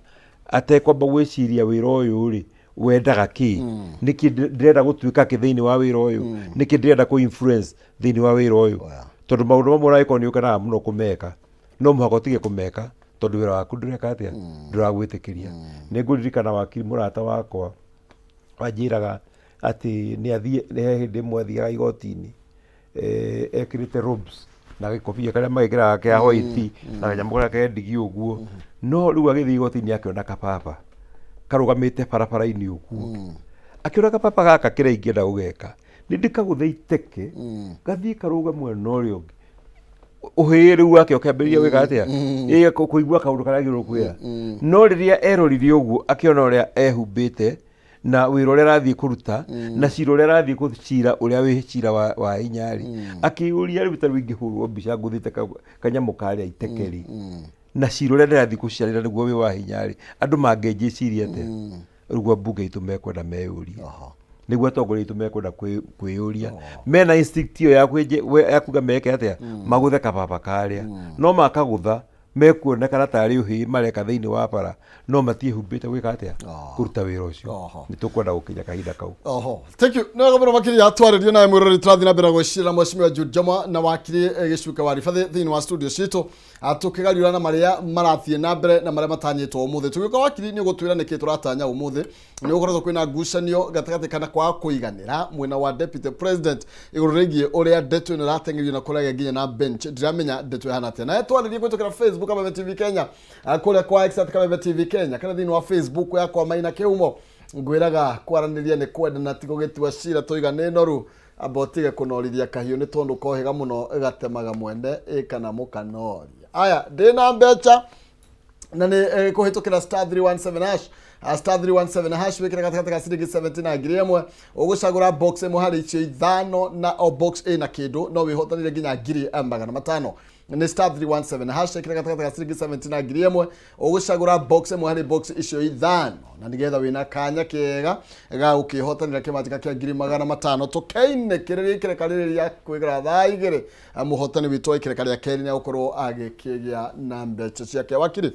[SPEAKER 3] atekwamba gwĩciria wĩra ũyũ rĩ wendaga kĩ, nĩkĩ ndĩrenda gũtuĩka kĩ thĩinĩ wa wĩra ũyũ, nĩkĩ ndĩrenda kũ influence thĩinĩ wa wĩra ũyũ. Tondũ maũndũ mamwe ũragĩkorwo nĩ ũkenaga mũno kũmeka, no mũhaka ũtige kũmeka tondũ wĩra waku ndũreka atĩa, ndũragwĩtĩkĩria. Nĩ ngũririkana wakiri mũrata wakwa wanjĩraga atĩ nĩ athiĩ, nĩ he hĩndĩ ĩmwe athiaga igoti-inĩ, ekĩrĩte robes na gĩkobia karĩa magĩkĩraga kĩa white na kanyamũ karĩa ke ndigi ũguo, no rĩu agĩthiĩ igoti-inĩ akĩona kababa karũgamĩte barabara-inĩ ũguo, akĩona kababa gaka, kĩrĩa ingĩenda gũgeka nĩ ndĩkagũthe iteke gathiĩ karũge mwena ũrĩa ũngĩ. Ũhĩĩ rĩu wake ũkĩambĩrĩria gwĩka atĩa? Ĩ, kũigua kaũndũ karĩa agĩrĩirwo kwĩra. No rĩrĩa erorire ũguo, akĩona ũrĩa ehumbĩte na wĩra ũrĩa arathiĩ kũruta na cira ũrĩa arathiĩ gũcira, ũrĩa wĩ cira wa hinya rĩ, akĩyũria, rĩu ta rĩu ingĩhũrwo mbica ngũthĩte kanyamũ karĩa iteke rĩ, na cira ũrĩa ndĩrathiĩ gũciarĩra nĩguo wĩ wa hinya rĩ, andũ mangĩnjĩciria atĩa? Rĩu ambunge aitũ mekwenda meyũrie, nĩguo atongoria aitũ mekwenda kwĩyũria, mena instinct ĩyo ya kuga meke atĩa, magũthe kababa karĩa, no makagũtha mekuonekana tarĩ ũhĩĩ mareka thĩinĩ wa bara, no matiĩhumbĩte gwĩka atĩa, kũruta wĩra ũcio. Nĩ tũkwenda gũkinya kahinda kau.
[SPEAKER 2] Oho, thank you. Nĩ wega mũno makĩria twarĩrio nawe mwĩroreri. Tũrathiĩ na mbere gwĩcira na Mheshimiwa Jude Joma na wakiri Gĩcuka wa Ribathĩ thĩinĩ wa studio citũ, tũkĩgariũra na marĩa marathiĩ na mbere na marĩa matanyĩtwo ũmũthĩ. Tũgĩũka, wakiri, nĩ ũgũtwĩra nĩkĩ tũratanya ũmũthĩ. Nĩ gũkoretwo kwĩna ngucanio gatagatĩ kana kwaga kũiganĩra mwena wa deputy president igũrũ rĩgiĩ ũrĩa ndeto ĩno ĩrateng'erio na kũrĩa nginya na bench. Ndiramenya ndeto ĩhana atĩa. Nawe twarĩrie kũhĩtũkĩra Facebook Kameme TV Kenya, kũrĩa kwa X @KamemeTV Kenya, kana thĩinĩ wa Facebook yakwa Maina Kĩhumo. Ngwĩraga kwaranĩria nĩ kwendana, ti gũgĩtua cira. Tũiga nĩ noru, amba ũtige kũnorithia kahiũ nĩ tondũ kohĩga mũno gatemaga mwene ĩ kana mũkanoria. Aya, ndĩna mbeca na nĩ kũhĩtũkĩra *317#, *317# wĩkĩre gatagatĩ ga ciringi 70 na 1000, ũgũcagũra box ĩmwe harĩ icio ithano, na o box ĩna kĩndũ no wĩhotanire nginya 500,000. Nĩ *317#, ĩkĩra gatagatĩ ga ciringi 70 na 1000, ũgũcagũra box ĩmwe harĩ box icio ithano, na nĩgetha wĩna kanya kega ga gũkĩhotanĩra kĩmanjĩka kĩa 500,000. Tũkeinĩkĩrĩria ikereka rĩrĩ rĩa kwĩgera thaa 2, mũhotani witũ wa ikereka rĩa kerĩ nĩ agũkorwo agĩkĩgĩa na mbeca ciake. Wakiri,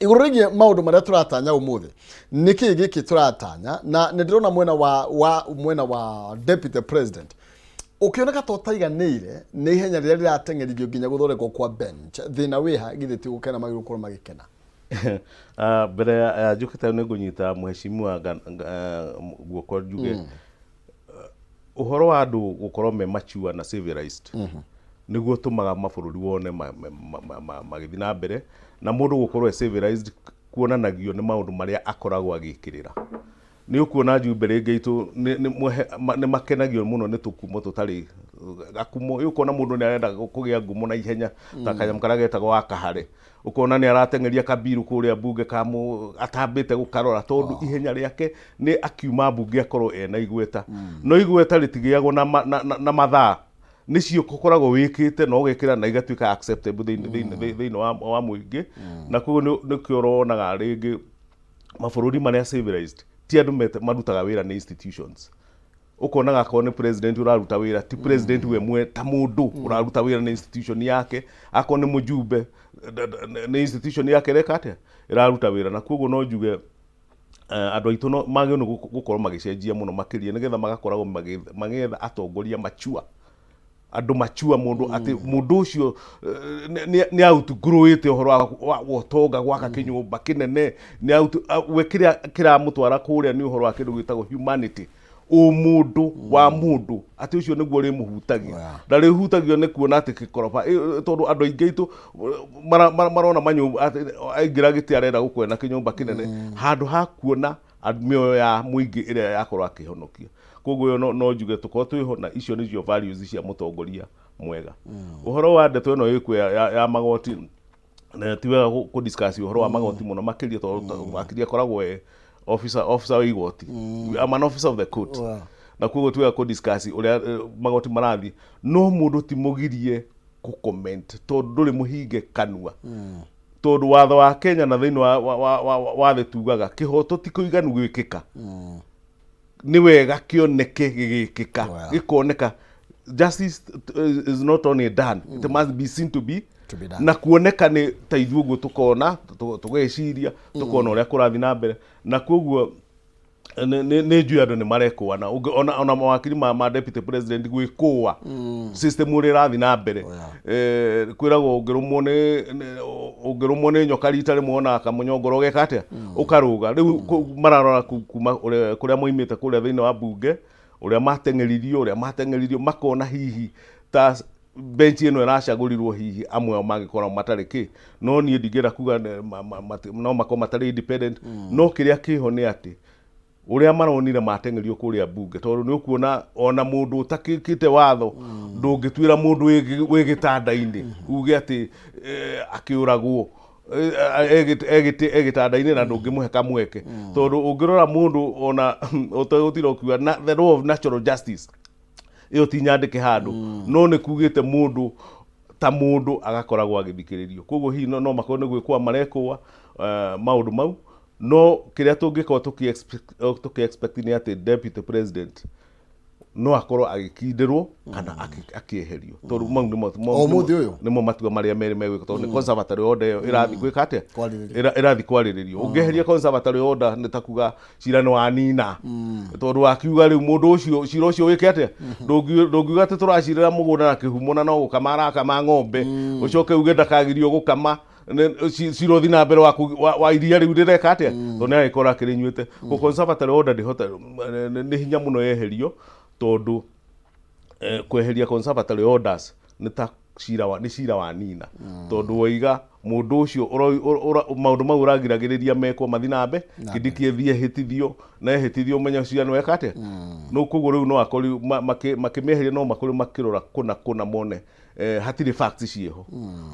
[SPEAKER 2] igũrũ rĩgiĩ maũndũ marĩa tũratanya ũmũthĩ, nĩkĩ gĩkĩ tũratanya? Na nĩ ndĩrona mwena wa deputy president ũkĩoneka ta ũtaiganĩire nĩ ihenya rĩrĩa rĩrateng'eririo nginya gũthondekwo kwa bench. Thĩna wĩha? Githĩ ti gũkena magĩrĩirwo gũkorwo magĩkena?
[SPEAKER 4] Mbere ya njũkĩte nĩ ngũnyita mheshimiwa guoko njuge ũhoro wa andũ gũkorwo me mature na civilized nĩguo ũtũmaga mabũrũri wone magĩthiĩ na mbere. Na mũndũ gũkorwo e civilized kuonanagio nĩ maũndũ marĩa akoragwo agĩkĩrĩra. Nĩ ũkuona njumbe rĩngĩ itũ nĩ makenagio mũno nĩ tũkumo tũtarĩ gakumo. Ĩ, ũkona mũndũ nĩ arenda kũgĩa ngumo na ihenya, ta kanyamũ karĩa getagwo wa kahare, ũkona nĩ arateng'eria kabiru kũrĩa mbunge kamũ atambĩte gũkarora, tondũ ihenya rĩake nĩ akiuma mbunge akorwo ena igweta. No igweta rĩtigĩagwo na mathaa. Nĩcio ũkoragwo wĩkĩte na ũgekĩra na igatuĩka acceptable thĩinĩ thĩinĩ thĩinĩ wa, wa mũingĩ. Na koguo nĩkĩo ũronaga rĩngĩ mabũrũri marĩa civilized ti andũ marutaga wĩra nĩ institutions. Ũkonaga akorwo nĩ president ũraruta wĩra, ti president we mwe ta mũndũ ũraruta wĩra, nĩ institution yake. Akorwo nĩ mũjumbe, nĩ institution yake ĩreka atĩa, ĩraruta wĩra. Na koguo no njuge andũ aitũ no magĩrĩirwo nĩ gũkorwo magĩcenjia mũno makĩria, nĩgetha magakoragwo magĩetha atongoria mature, andũ mature, mũndũ atĩ mũndũ ũcio nĩ outgrowĩte ũhoro wa ũtonga, gwaka kĩnyũmba kĩnene. Nĩ we kĩrĩa kĩramũtwara kũrĩa nĩ ũhoro wa kĩndũ gĩtagwo humanity, ũmũndũ wa mũndũ, atĩ ũcio nĩguo ũrĩmũhutagia. Ndarĩhutagio nĩ kuona atĩ kĩkoroba, tondũ andũ aingĩ aitũ marona manyũmba atĩ aingĩra gĩtĩ arenda gũkorwo na kĩnyũmba kĩnene handũ ha kuona mĩoyo ya mũingĩ ĩrĩa yakorwo akĩhonokia. Koguo ĩyo no njuge tũkorwo twĩho na icio nĩcio values cia mũtongoria mwega. Ũhoro wa ndeto ĩno ĩkuo ya magoti, na ti wega kũ discuss ũhoro wa magoti mũno makĩria, tondũ wakiri akoragwo e officer wa igoti. I'm an officer of the court. Na koguo ti wega kũ discuss ũrĩa magoti marathiĩ, no mũndũ ti mũgirie kũ comment, tondũ ndũrĩ mũhinge kanua, tondũ watho wa Kenya na thĩinĩ wa thĩ tugaga kĩhoto ti kũiganu gwĩkĩka, nĩ wega kĩoneke gĩgĩkĩka. Gĩkoneka. Justice is not only done, it must be seen to be
[SPEAKER 2] To be done.
[SPEAKER 4] Na kuoneka nĩ ta ithuĩ ũguo tũkona, tũgeciria, tũkona ũrĩa kũrathiĩ na mbere. Na koguo nĩ njũĩ andũ nĩ marekũana. Ona mawakiri ma deputy president gwĩkũa system ũrĩa ĩrathiĩ na mbere. Kwĩragwo ũngĩrũmwo nĩ nyoka rita rĩmwe, ona kamũnyongoro ũgeka atĩa, ũkarũga. Rĩu mararora kuma kũrĩa moimĩte kũrĩa thĩinĩ wa bunge, ũrĩa mateng'eririo, makona hihi ta bench ĩno ĩracagũrirwo, hihi amwe ao mangĩkorwo matarĩ kĩ. No niĩ ndingĩenda kuga no makorwo matarĩ independent, no kĩrĩa kĩho nĩ atĩ ũrĩa maronire mateng'erio kũrĩa bunge, tondũ nĩ ũkuona ona mũndũ ũtakĩkĩte watho, ndũngĩtuĩra mũndũ wĩ gĩtanda-inĩ uge atĩ akĩũragwo e gĩtanda-inĩ, na ndũngĩmũhe kamweke, tondũ ũngĩrora mũndũ ona ũtegũtinda ũkiuga na the law of natural justice ĩyo ti nyandĩke handũ, no nĩ kugĩte mũndũ ta mũndũ agakoragwo agĩthikĩrĩrio. Koguo hihi no makorwo nĩ gwĩkũa marekũa maũndũ mau. No kĩrĩa tũngĩkorwo tũkĩ expect nĩ atĩ deputy president no akorwo agĩkindĩrwo kana akĩeherio, tondũ mau nĩmo
[SPEAKER 2] O ũmũthĩ ũyũ?
[SPEAKER 4] Nĩmo matua marĩa merĩ megwĩka, tondũ nĩ conservatory order ĩyo ĩrathiĩ gwĩka atĩa?
[SPEAKER 2] Kwarĩrĩrio.
[SPEAKER 4] Ĩrathiĩ kwarĩrĩrio. Ũngĩeheria conservatory order nĩ ta kuga cira nĩ wanina, tondũ wakiuga rĩu mũndũ ũcio cira ũcio wĩke atĩa? Ndũngiuga atĩ tũracirĩra mũgũnda na kĩhumo na no gũkama arakama ng'ombe, ũcoke uge ndakagirio gũkama, cira ũthiĩ na mbere wa iria rĩu rĩreka atĩa, tondũ nĩ agĩkorwo akĩrĩnyuĩte. Ko conservatory order ndĩhota, nĩ hinya mũno yeherio, tondũ kweheria conservatory orders nĩ ta cira wa nĩ cira wa nina, tondũ waiga mũndũ ũcio maũndũ mau ũragiragĩrĩria mekwo mathi na mbe Kindiki ĩthiĩ ehĩtithio, na ehĩtithio ũmenye cira nĩ weka atĩa. No koguo rĩu no akorwo makĩmĩeheria, no makorwo makĩrora kũna kũna mone hatirĩ facts ciĩho.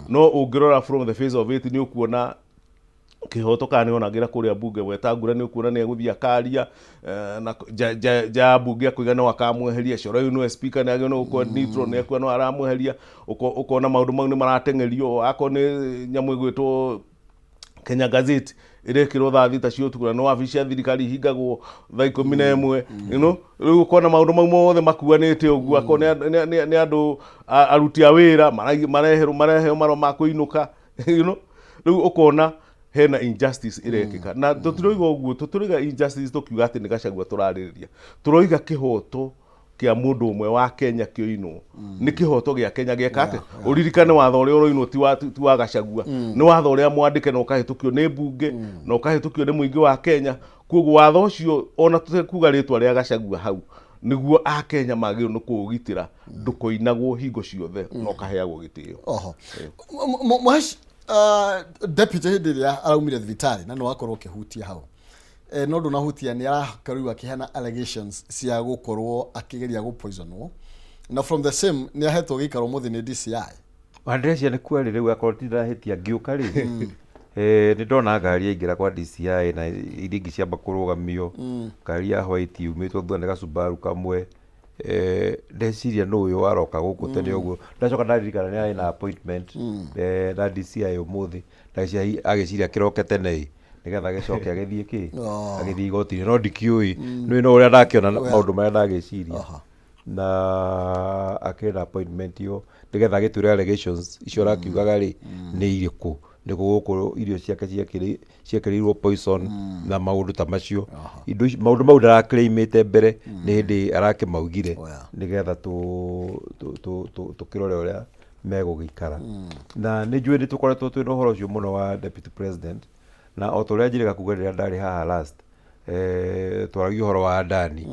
[SPEAKER 4] No ũngĩrora from the face of it, nĩ ũkuona kĩhoto kana nĩ onagĩra kũrĩa bunge Wetangula, nĩ ũkuona nĩ egũthiĩ akaria na nja ya bunge akũiga no akamweheria. Coro rĩu nĩwe speaker, nĩ agĩrĩirwo nĩ gũkorwo neutral, nĩ ekuona no aramweheria. Ũkona maũndũ mau nĩ marateng'erio. Akorwo nĩ nyamũ ĩgwĩtwo Kenya Gazette ĩrekĩrwo thaa 6 cia ũtukũ, na nĩ wabici cia thirikari ihingagwo thaa 11, rĩu ũkona maũndũ mau mothe makuanĩte ũguo. Akorwo nĩ andũ aruti a wĩra mareherwo, mareheo marũa ma kũinũka, rĩu ũkona hena injustice ĩrekĩka. Na tũtiroiga ũguo, tũtiroiga injustice tũkiuga atĩ nĩ Gachagua tũrarĩrĩria, tũroiga kĩhoto kĩa mũndũ ũmwe wa Kenya kĩoinwo nĩ kĩhoto gĩa Kenya gĩeka atĩ. Ũririkane watho ũrĩa ũroinwo ti wa Gachagua, nĩ watho ũrĩa mwandĩke na ũkahĩtũkio nĩ mbunge na ũkahĩtũkio nĩ mũingĩ wa Kenya. Koguo watho ũcio, ona tũtekuga rĩtwa rĩa Gachagua hau, nĩguo akenya magĩrĩirwo nĩ kũũgitĩra ndũkoinagwo hingo ciothe na ũkaheagwo gĩtĩo.
[SPEAKER 2] Oho Mũhesh, deputy hĩndĩ ĩrĩa araumire thibitarĩ na nĩ wakorwo ũkĩhutia hau, no ndũnahutia nĩ arakorirwo akĩheana allegations cia gũkorwo akĩgeria gũpoisonwo, na from the same nĩ ahetwo gĩikaro mũthĩ nĩ DCI.
[SPEAKER 3] Wandĩrecia nĩ kweri rĩu akorwo ti ndahĩtia ngĩũka rĩ, nĩ ndona ngari yaingĩra kwa DCI na iria ingĩ ciamba kũrũgamio, ngari ya white yumĩtwo thutha nĩ gacubaru kamwe. Ndeciria nũ ũyũ aroka gũkũ tene ũguo. Ndacoka ndaririkana nĩ arĩ na appointment na DCI ũmũthĩ. Ndeciria agĩciria kĩroke tene ĩ, nĩgetha agĩcoke agĩthiĩ kĩ? Agĩthiĩ igoti-inĩ. No ndikĩũĩ, nĩ no ũrĩa ndakĩona maũndũ marĩa ndagĩciria. Na akĩrĩ na appointment ĩyo nĩgetha agĩtwĩre allegations icio arakiugaga rĩ, nĩ irĩkũ. Nĩkũ gũkũ irio ciake ciekĩrirwo poison na maũndũ ta macio. Indo icio, maũndũ mau ndarakĩrĩimĩte mbere, nĩ hĩndĩ arakĩmaugire nĩgetha tũkĩrore ũrĩa megũgĩikara. Na nĩ njũĩ nĩ tũkoretwo twĩna ũhoro ũcio mũno wa deputy president, na o ta ũrĩa njĩrĩga kuga rĩrĩa ndarĩ haha last, twaragia ũhoro wa Adani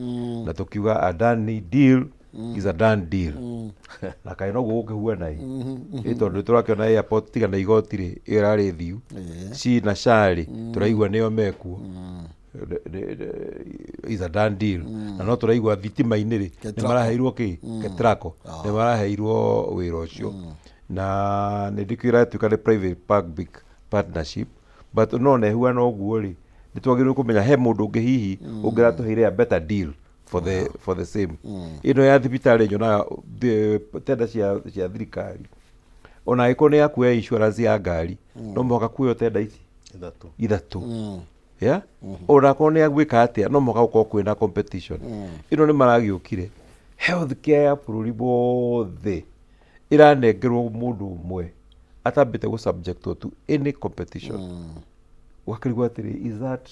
[SPEAKER 3] na tũkiuga Adani deal is a done deal. Na kaĩ noguo gũkĩhuana ĩ? Ĩ tondũ tũrakĩona airport tiga na igoti rĩ, ĩyo ĩrarĩ thiu. Ci na SHA rĩ, tũraigua nĩo mekuo. Is a done deal. Na no tũraigua thitima-inĩ rĩ, nĩ maraheirwo kĩ? Ketraco. Nĩ maraheirwo wĩra ũcio. Na nĩ ndĩkĩũĩ ĩratuĩka nĩ private public partnership, but no ona ĩhuana ũguo rĩ, nĩ twagĩrĩirwo kũmenya he mũndũ ũngĩ hihi ũngĩratũheire a better deal for the same. Ĩno ya thibitarĩ nyonaga tender cia thirikari, ona angĩkorwo nĩ ya kuoya insurance ya ngari, no mũhaka kuoywo tender ici
[SPEAKER 4] ithatũ.
[SPEAKER 3] Ithatũ, yeah? Ona akorwo nĩ ya gwĩka atĩa, no mũhaka gũkorwo kwĩna competition. Ĩno nĩ maragĩũkire health care ya bũrũri wothe ĩranengerwo mũndũ ũmwe atambĩte gũ subject to any competition. Ũgakĩrigwo atĩrĩ, is that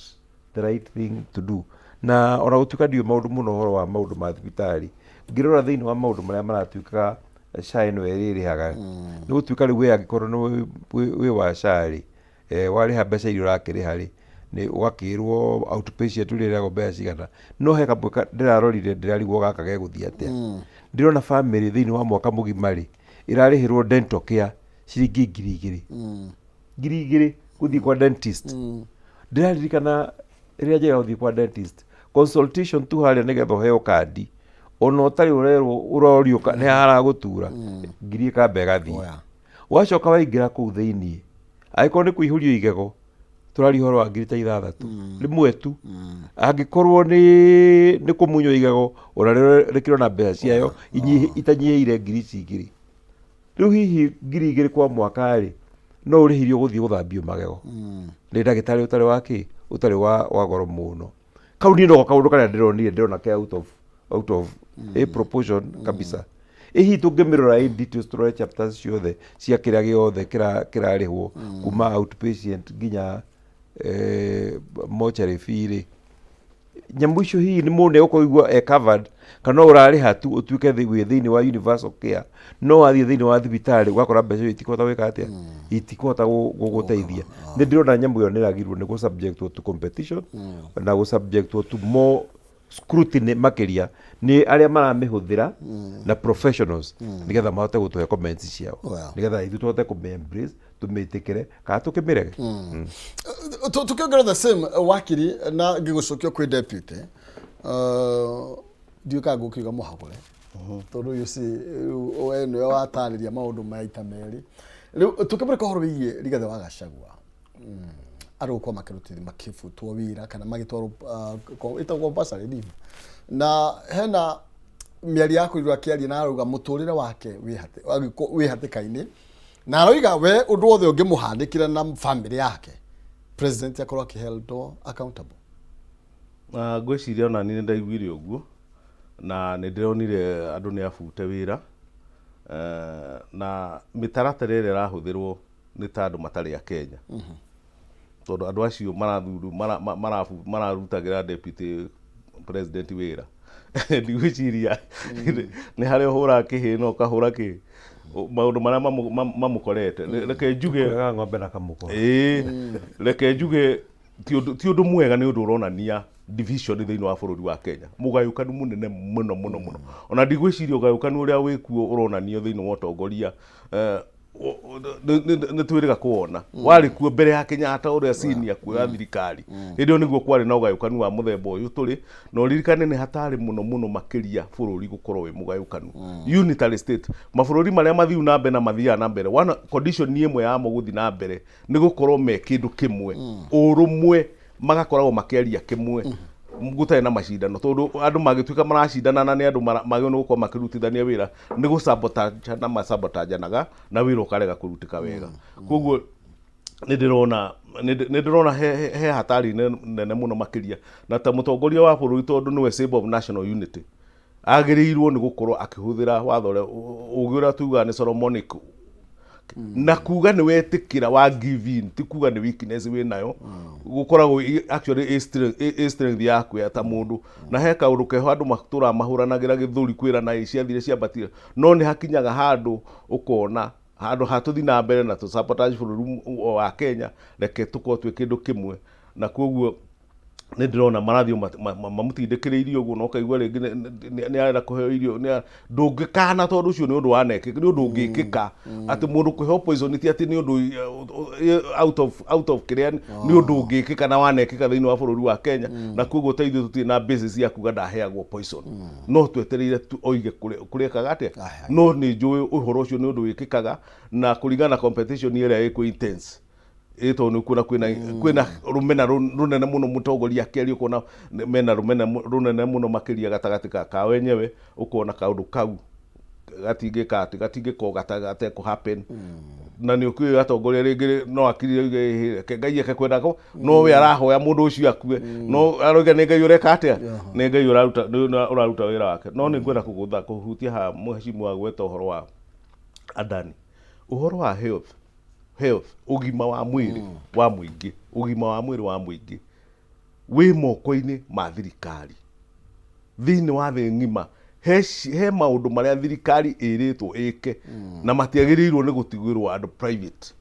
[SPEAKER 3] the right thing to do? Na ona gũtuĩka ndiũĩ maũndũ mũno ũhoro wa maũndũ ma thibitarĩ, ngĩrora thĩinĩ wa maũndũ marĩa maratuĩkaga SHA ĩno ĩrĩrĩhaga, nĩ gũtuĩka rĩu we angĩkorwo nĩ wĩ wa SHA rĩ, warĩha mbeca iria ũrakĩrĩha rĩ, nĩ ũgakĩrwo outpatient ũrĩrĩhagwo mbeca cigana. No he kamwe ndĩrarorire ndĩrarigwo gaka gegũthiĩ atĩa. Ndĩrona family thĩinĩ wa mwaka mũgima rĩ, ĩrarĩhĩrwo dental care ciringi 2000. 2000 gũthiĩ kwa dentist. Ndĩraririkana rĩrĩa njĩraga gũthiĩ kwa dentist, consultation tu harĩa nĩgetha ũheo kandi, ona ũtarĩ ũrerwo ũrorio nĩ haragũtura, ngiri ĩkamba ĩgathiĩ. Wacoka waingĩra kũu thĩiniĩ, angĩkorwo nĩ kũihũrio igego, tũraria ũhoro wa ngiri ta ithathatũ rĩmwe tu. Angĩkorwo nĩ kũmunywo igego, ona rĩo rĩkĩrĩ na mbeca ciayo itanyihĩire ngiri ici igĩrĩ. Rĩu hihi 2000 kwa mwaka rĩ, no ũrĩhirio gũthiĩ gũthambio magego nĩ ndagĩtarĩ ũtarĩ wa kĩ, ũtarĩ wa goro mũno. Kau niĩ noko kaũndũ karĩa ndĩronire, ndĩrona ke out of a proportion kabisa. Ĩ hihi tũngĩmĩrora in details, tũrore chapters ciothe cia kĩrĩa gĩothe kĩrarĩhwo kuma outpatient nginya mortuary fee rĩ, nyamũ icio hihi nĩ mũndũ egũkorwo e covered, kana no ũrarĩha tu ũtuĩke wĩ thĩinĩ wa universal care, no wathiĩ thĩinĩ wa thibitarĩ ũgakora mbeca icio itikũhota gwĩka atĩa, itikũhota gũgũteithia. Nĩ ndĩrona nyamũ ĩyo nĩ ĩragĩrĩirwo nĩ gũ subject to competition na gũ subject to more scrutiny makĩria nĩ arĩa maramĩhũthĩra na professionals, nĩgetha mahote gũtũhe comments ciao, nĩgetha ithuĩ tũhote kũmĩ embrace, tũmĩtĩkĩre kana tũkĩmĩrege.
[SPEAKER 2] Tukiongerera the same wakiri na ngĩgũcokia kwĩ deputy, ndiũĩ kana ngũkiuga mũhagũre, tondũ you see, rĩu we nĩwe watarĩria maũndũ maita merĩ. Rĩu tũkĩmũrĩka ũhoro wĩgiĩ Rigathĩ wa Gachagua, andũ gũkorwo makĩrutithio, makĩbutwo wĩra kana magĩtwarwo ĩtagwo bursary leave, na hena mĩario ya kũrirwo akĩaria na arauga mũtũrĩre wake wĩ hatĩka-inĩ, na aroiga we ũndũ wothe ũngĩmũhanĩkĩra na family yake, president akorwo akĩ held accountable.
[SPEAKER 4] Na ngwĩciria ona niĩ nĩ ndaiguire ũguo na nĩ ndĩronire andũ nĩ abute wĩra. Na mĩtaratara ĩrĩa ĩrahũthĩrwo nĩ ta andũ matarĩ a Kenya, tondũ andũ acio mararutagĩra deputy president wĩra, ndigwĩciria nĩ harĩa ũhũraga kĩhĩ na ũkahũra kĩ maũndũ marĩa mamũkorete. Reke njuge
[SPEAKER 3] Kũrega ng'ombe na kamũkwa.
[SPEAKER 4] Ĩĩ, reke njuge ti ũndũ mwega, nĩ ũndũ ũronania division thĩinĩ wa bũrũri wa Kenya, mũgayũkanu mũnene mũno mũno mũno. Ona ndigwĩciria ũgayũkanu ũrĩa wĩkuo ũronanio thĩinĩ wa ũtongoria nĩ twĩrĩga kuona warĩ kuo mbere ya Kenyatta ũrĩa senior kuoya thirikari. Hĩndĩ ĩyo nĩguo kwarĩ na ũgayũkanu wa mũthemba ũyũ tũrĩ na ũririkane nĩ hatarĩ mũno mũno makĩria bũrũri gũkorwo wĩ mũgayũkanu. Unitary state, mabũrũri marĩa mathiu na mbere na mathiaga na mbere, one condition ĩmwe yamo gũthiĩ na mbere nĩ gũkorwo me kĩndũ kĩmwe, ũrũmwe, magakoragwo makĩaria kĩmwe. Gũtarĩ na macindano, tondũ andũ mangĩtuĩka maracindana na nĩ andũ magĩrĩirwo nĩ gũkorwo makĩrutithania wĩra, nĩ gũcabotajana macabotajanaga na wĩra ũkarega kũrutĩka wega. Koguo nĩ ndĩrona he hatari nene mũno makĩria, na ta mũtongoria wa bũrũri, tondũ nĩwe symbol of national unity, agĩrĩirwo nĩ gũkorwo akĩhũthĩra watho ũrĩa, ũgĩ ũrĩa tugaga nĩ Solomonic, na kuga nĩ wetĩkĩra wa give in ti kuga nĩ weakness wĩ nayo, gũkoragwo actually ĩ strength yaku ya ta mũndũ. Na he kaũndũ keho andũ matũraga mahũranagĩra gĩthũri kwĩrana ĩ ciathire ciambatire, no nĩ hakinyaga handũ ũkona handũ ha tũthi na mbere na tũ sabotage bũrũri wa Kenya, reke tũkorwo twĩ kĩndũ kĩmwe. Na koguo nĩ ndĩrona marathiĩ mamũtindĩkĩrĩirie ũguo, na ũkaigua rĩngĩ nĩ arenda kũheo irio, ndũngĩkana, tondũ ũcio nĩ ũndũ wanekĩka, nĩ ũndũ ũngĩkĩka atĩ mũndũ kũheo poison ti atĩ nĩ ũndũ out of kĩrĩa, nĩ ũndũ ũngĩkĩka na wanekĩka thĩinĩ wa bũrũri wa Kenya. Na koguo ta ithuĩ tũtirĩ na basis ya kuga ndaheagwo poison, no twetereire tu oige kũrĩkaga atĩa. No nĩ njũĩ ũhoro ũcio nĩ ũndũ wĩkĩkaga, na kũringana na competition ĩrĩa ĩkũ intense ĩ, tondũ nĩ ũkuona kwĩna rũmena rũnene mũno, mũtongoria akĩaria ũkona mena rũmena rũnene mũno makĩria gatagatĩ ka wenyewe, ũkona kaũndũ kau gatingĩka atĩ gatingĩkorwo gatekũ happen. Na nĩ ũkĩũĩ atongoria rĩngĩ no akirire oige, "Ĩhĩ, reke Ngai eke kwenda ko," no we arahoya mũndũ ũcio akue, no aroiga nĩ Ngai ũreka atĩa, nĩ Ngai ũraruta nĩ ũraruta wĩra wake. No nĩ ngwenda kũgũtha kũhutia haha mũhecimu gweta ũhoro wa Adani, ũhoro wa health, ũgima wa mwĩrĩ wa mũingĩ. Ũgima wa mwĩrĩ wa mũingĩ wĩ moko-inĩ ma thirikari thĩinĩ wa thĩ ng'ima. He maũndũ marĩa thirikari ĩrĩtwo ĩke na matiagĩrĩirwo nĩ gũtigĩrwo andũ private.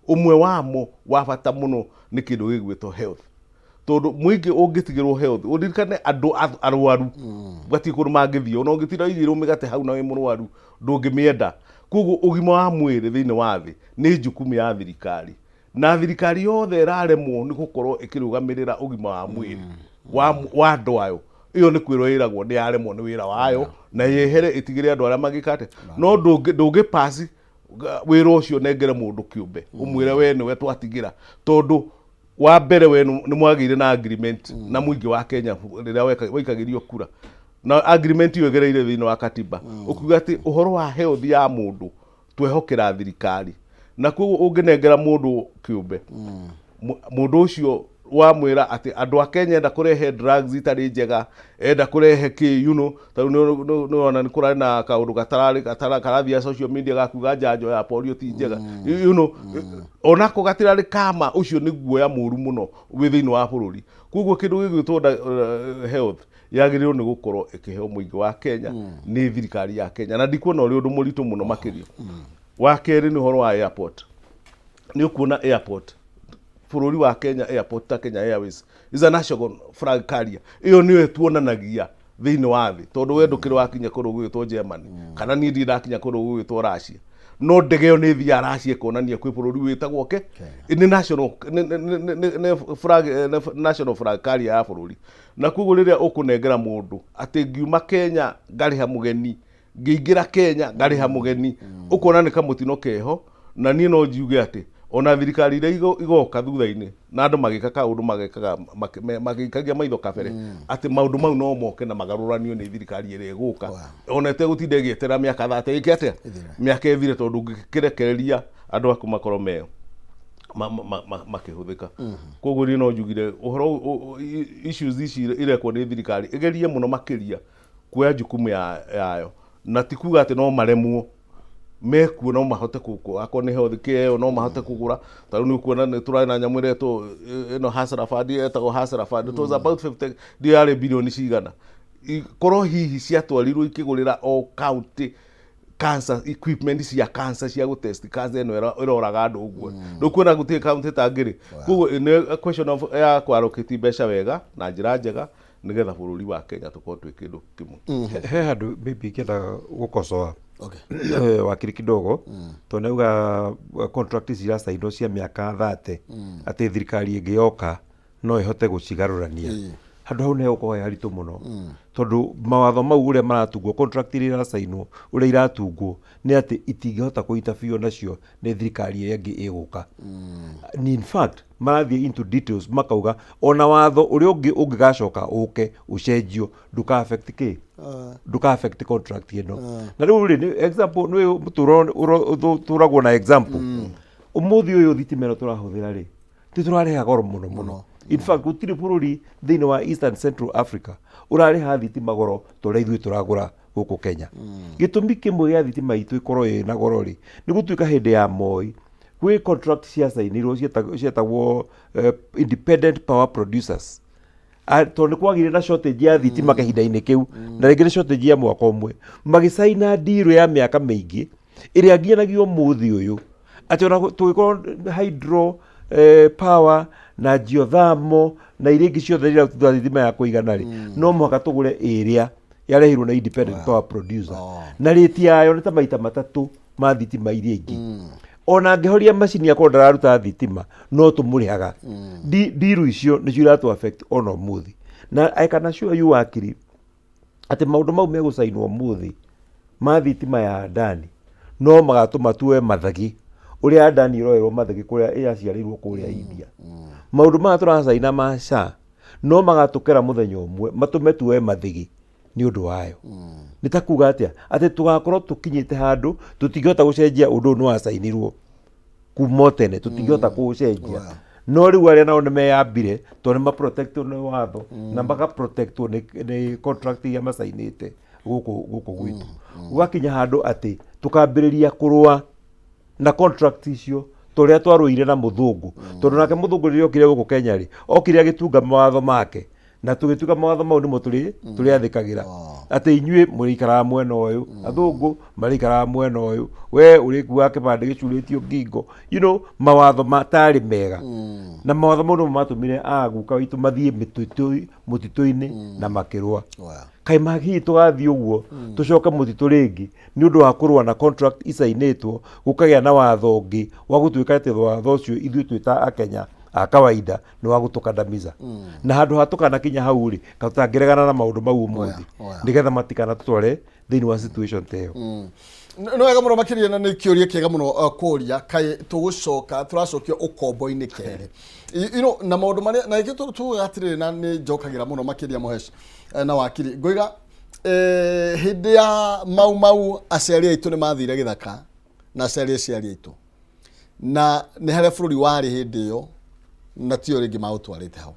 [SPEAKER 4] Ũmwe wamo wa bata mũno nĩ kĩndũ gĩgwĩtwo health, tondũ mũingĩ ũngĩtigĩrwo health, ũririkane andũ arwaru gatirĩ kũndũ mangĩthiĩ, ona ũngĩtinda ũigĩirwo mĩgate hau na wĩ mũrwaru ndũngĩmĩenda. Koguo ũgima wa mwĩrĩ thĩinĩ wa thĩ nĩ jukumu ya thirikari, na thirikari yothe ĩraremwo nĩ gũkorwo ĩkĩrũgamĩrĩra ũgima wa mwĩrĩ wa andũ ayo, ĩyo nĩ kwĩrwo ĩragwo nĩ yaremwo nĩ wĩra wayo, na yehere ĩtigĩre andũ arĩa mangĩka atĩa. No ndũngĩ pass wĩra ũcio nengere mũndũ kĩũmbe, ũmwĩre we nĩwe twatigĩra, tondũ wa mbere we nĩ mwagĩire na agreement na mũingĩ wa Kenya rĩrĩa waikagĩrio kura, na agreement ĩyo ĩgereire thĩinĩ wa katiba, ũkiuga atĩ ũhoro wa health ya mũndũ twehokera thirikari. Na koguo ũngĩnengera mũndũ kĩũmbe, mũndũ ũcio wamwĩra atĩ andũ a Kenya enda kũrehe drugs itarĩ njega, enda kũrehe kĩ, ta rĩu nĩ ũrona nĩ kũrarĩ na kaũndũ gatararĩ karathiĩ social media gakuga njanjo ya polio ti njega, onako gatirarĩ kama ũcio nĩ guoya mũru mũno wĩ thĩinĩ wa bũrũri. Koguo kĩndũ gĩgwĩtwo health yagĩrĩirwo nĩ gũkorwo ĩkĩheo mũingĩ wa Kenya nĩ thirikari ya Kenya, na ndikuona ũrĩ ũndũ mũritũ mũno makĩria. Wa kerĩ nĩ ũhoro wa airport. Nĩ ũkuona airport bũrũri wa Kenya, airport ta Kenya Airways is a national flag carrier. Ĩyo nĩyo ĩtuonanagia thĩinĩ wa thĩ, tondũ we ndũkĩrĩ wakinya kũndũ gũgwĩtwo Germany, kana niĩ ndirĩ ndakinya kũndũ gũgwĩtwo Russia, no ndege ĩyo nĩ ĩthiaga Russia ĩkonania kwĩ bũrũri wĩtagwo ke nĩ national nĩ flag, nĩ national flag carrier ya bũrũri. Na koguo rĩrĩa ũkũnengera mũndũ atĩ ngiuma Kenya ngarĩha mũgeni, ngĩingĩra Kenya ngarĩha mũgeni, ũkona nĩ kamũtino keho. Na niĩ no njiuge atĩ ona thirikari iria igoka thutha-inĩ na andũ magĩka kaũndũ magekaga magĩikagia maitho kabere atĩ maũndũ mau no moke na magarũranio nĩ thirikari ĩrĩa ĩgũka, ona ĩtegũtinda ĩgĩeterera mĩaka 30 ĩke atĩa, mĩaka ĩthire, tondũ ũngĩkĩrekereria andũ aku makorwo me makĩhũthĩka. Koguo niĩ no njugire ũhoro issues ici irekwo nĩ thirikari ĩgerie mũno makĩria kuoya jukumu yayo, na ti kuga atĩ no maremwo, mekuo no mahote akorwo nĩ health care ĩyo no mahote kũgũra. Ta rĩu nĩ ũkuona nĩ tũrarĩ na nyamũ ĩretwo ĩno Hustler Fund, ĩtagwo Hustler Fund. It was about 50, ndiũ yarĩ bilioni cigana. Korwo hihi ciatwarirwo ikĩgũrĩra o county cancer equipment cia cancer, cia gũtest cancer ĩno ĩroraga andũ ũguo, ndũkuona gũtirĩ county ĩtangĩrĩ. Koguo nĩ a question of ya kwarũkĩti mbeca wega na njĩra njega, nĩgetha bũrũri wa Kenya tũkorwo twĩ kĩndũ kĩmwe.
[SPEAKER 3] He handũ maybe ingĩenda gũkosoa wakiri kidogo, tondũ nĩauga contract ici iracainwo cia mĩaka 30, atĩ thirikari ĩngĩ yoka no ĩhote gũcigarũrania. Handũ hau nĩ hegũkorwo he haritũ mũno, tondũ mawatho mau ũrĩa maratungwo, contract iria iracainwo ũrĩa iratungwo, nĩ atĩ itingĩhota kũ nacio nĩ thirikari ĩrĩa ĩngĩ ĩgũka. In fact, marathiĩ into details, makauga ona watho ũrĩa ũngĩ ũngĩgacoka ũke ũcenjio, ndũka affect kĩ, ndũka affect contract ĩno. Na rĩu rĩ, nĩ example, nĩ mũtũro ũtũragwo na example. Ũmũthĩ ũyũ thitima ĩno tũrahũthĩra rĩ, ti tũrarĩha goro mũno mũno. In fact, gũtirĩ bũrũri thĩinĩ wa Eastern Central Africa ũrarĩha thitima goro ta ũrĩa ithuĩ tũragũra gũkũ Kenya. Gĩtũmi kĩmwe gĩa thitima itũ ĩkorwo ĩna goro rĩ, nĩ gũtuĩka hĩndĩ ya Moi gwĩ contract ciacainirwo cietagwo independent power producers. Tondũ nĩ kwagĩire na shortage ya thitima kahinda-inĩ kĩu, na rĩngĩ nĩ shortage ya mwaka ũmwe, magĩcaina deal ya mĩaka mĩingĩ ĩrĩa nginyanagia ũmũthĩ ũyũ, atĩ ona tũgĩkorwo hydro power na geothermal na iria ingĩ ciothe iria thitima ya kũigana rĩ, no mũhaka tũgũre ĩrĩa yarehirwo na independent power producer. Na rĩti yayo nĩ ta maita matatũ ma thitima iria ingĩ. Ona angĩhoria macini akorwo ndararuta thitima, no tũmũrĩhaga. Ndiru icio nĩcio iratũ affect ona ũmũthĩ. Na I can assure you, wakiri, atĩ maũndũ mau megũcainwo ũmũthĩ ma thitima ya Adani no magatũma tuoe mathagi ũrĩa Adani ĩroerwo mathagi kũrĩa ĩraciarĩirwo kũrĩa India. Maũndũ maya tũracaina ma SHA no magatũkera mũthenya ũmwe matũme tuoe mathigi nĩ ũndũ wayo. Nĩ ta kuga atĩa? Atĩ tũgakorwo tũkinyĩte handũ tũtingĩhota gũcenjia ũndũ ũyũ nĩ wacainirwo kuma o tene, tũtingĩhota kũũcenjia. No rĩu arĩa nao nĩ meyambire, tondũ nĩ maprotectwo nĩ watho na makaprotectwo nĩ contract iria macainĩte gũkũ gwitũ, gũgakinya handũ atĩ tũkambĩrĩria kũrũa na contract icio ta ũrĩa twarũire na mũthũngũ, tondũ nake mũthũngũ rĩrĩa okire gũkũ Kenya rĩ, okire agĩtunga mawatho make, na tũgĩtuĩka mawatho mau nĩmo tũrĩathĩkagĩra, atĩ inyuĩ mũrĩikaraga mwena ũyũ, athũngũ marĩikaraga mwena ũyũ, we ũrĩkuaga kĩbandĩ gĩcurĩtio ngingo, mawatho matarĩ mega. Na mawatho mau nĩmo matũmire aguka witũ mathiĩ mũtitũ-inĩ na makĩrũa. Kaĩ hihi tũgathiĩ ũguo tũcoke mũtitũ rĩngĩ nĩ ũndũ wa kũrũa na contract icainĩtwo, gũkagĩa na watho ũngĩ wa gũtuĩka atĩ watho ũcio ithuĩ twĩ ta akenya a kawaida nĩ wa gũtũkandamiza? Na handũ ha tũkanakinya hau rĩ, tũtangĩregana na maũndũ mau ũmũthĩ nĩgetha matikanatũtware thĩinĩ wa situation ta ĩyo.
[SPEAKER 2] Nĩ wega mũno makĩria, na nĩ kĩũria kĩega mũno kũria kaĩ tũgũcoka tũracokio ũkombo-inĩ kerĩ. Na maũndũ marĩa na gĩkĩ tugaga atĩrĩrĩ, na nĩ njokagĩra mũno makĩria mũhesh na wakiri, ngoiga hĩndĩ ya mau mau aciari aitũ nĩ mathire gĩthaka na aciari aitũ, na nĩ harĩa bũrũri warĩ hĩndĩ ĩyo na tio rĩngĩ maũtwarĩte hau.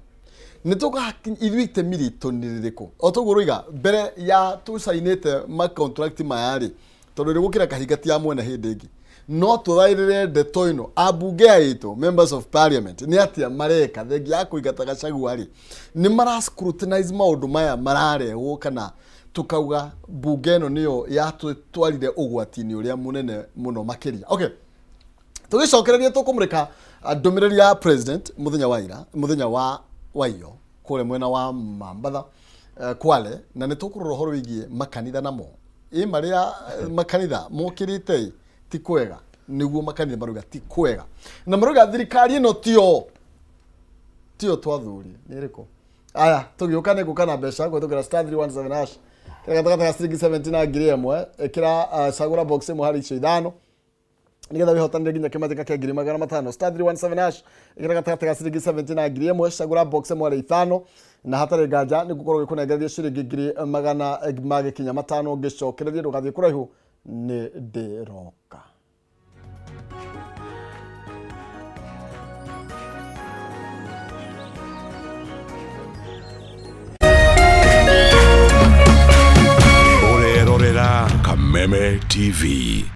[SPEAKER 2] Nĩ tũgakinya ithuĩ itemi ritũ nĩ rĩrĩkũ? O toguo rũiga mbere ya tũcainĩte ma contract maya rĩ, tondũ rĩ gũkĩra kahinga ti ya mwene hĩndĩ ĩngĩ, no tũthaĩrĩre ndeto ĩno ambunge aitũ, members of parliament, nĩ atĩa mareka thengia ya kũingata Gachagua rĩ? Nĩ mara scrutinize maũndũ maya mararehwo, kana tukauga mbunge ĩno nĩyo yatũtwarire ũgwati-inĩ ũrĩa mũnene mũno makĩria? Okay, tũgĩcokereria tũkũmũrĩka ndũmĩrĩri ya president mũthenya wa ira, mũthenya wa waiyo, kũrĩa mwena wa Mambatha, Kwale, na nĩ tũkũrora ũhoro wĩgiĩ makanitha namo ĩ marĩa makanitha mokĩrĩte ĩ ti kwega. Nĩguo makanitha marauga ti kwega, na marauga thirikari ĩno tio twathuri nĩ ĩrĩkũ. Aya, tũgĩũka nĩ ngũka na mbeca kũhĩtũkĩra *317#, kĩrĩa gatagatĩ ga ciringi 70 na 1000. Ĩkĩra cagũra box ĩmwe harĩ icio ithano nigetha wihotanire nginya kĩmanjĩka kĩa 500,000. *317#, ĩkĩra gatagatĩ ga ciringi 70 na 1000, cagũra box ĩmwe harĩ ithano, na hatarĩ nganja nĩ ngũkorwo gĩkũnengereria ciringi 500,500. Ngĩcokereria, ndũgathiĩ kũraihu, nĩ ndĩroka.
[SPEAKER 5] Ũrerorera Kameme TV.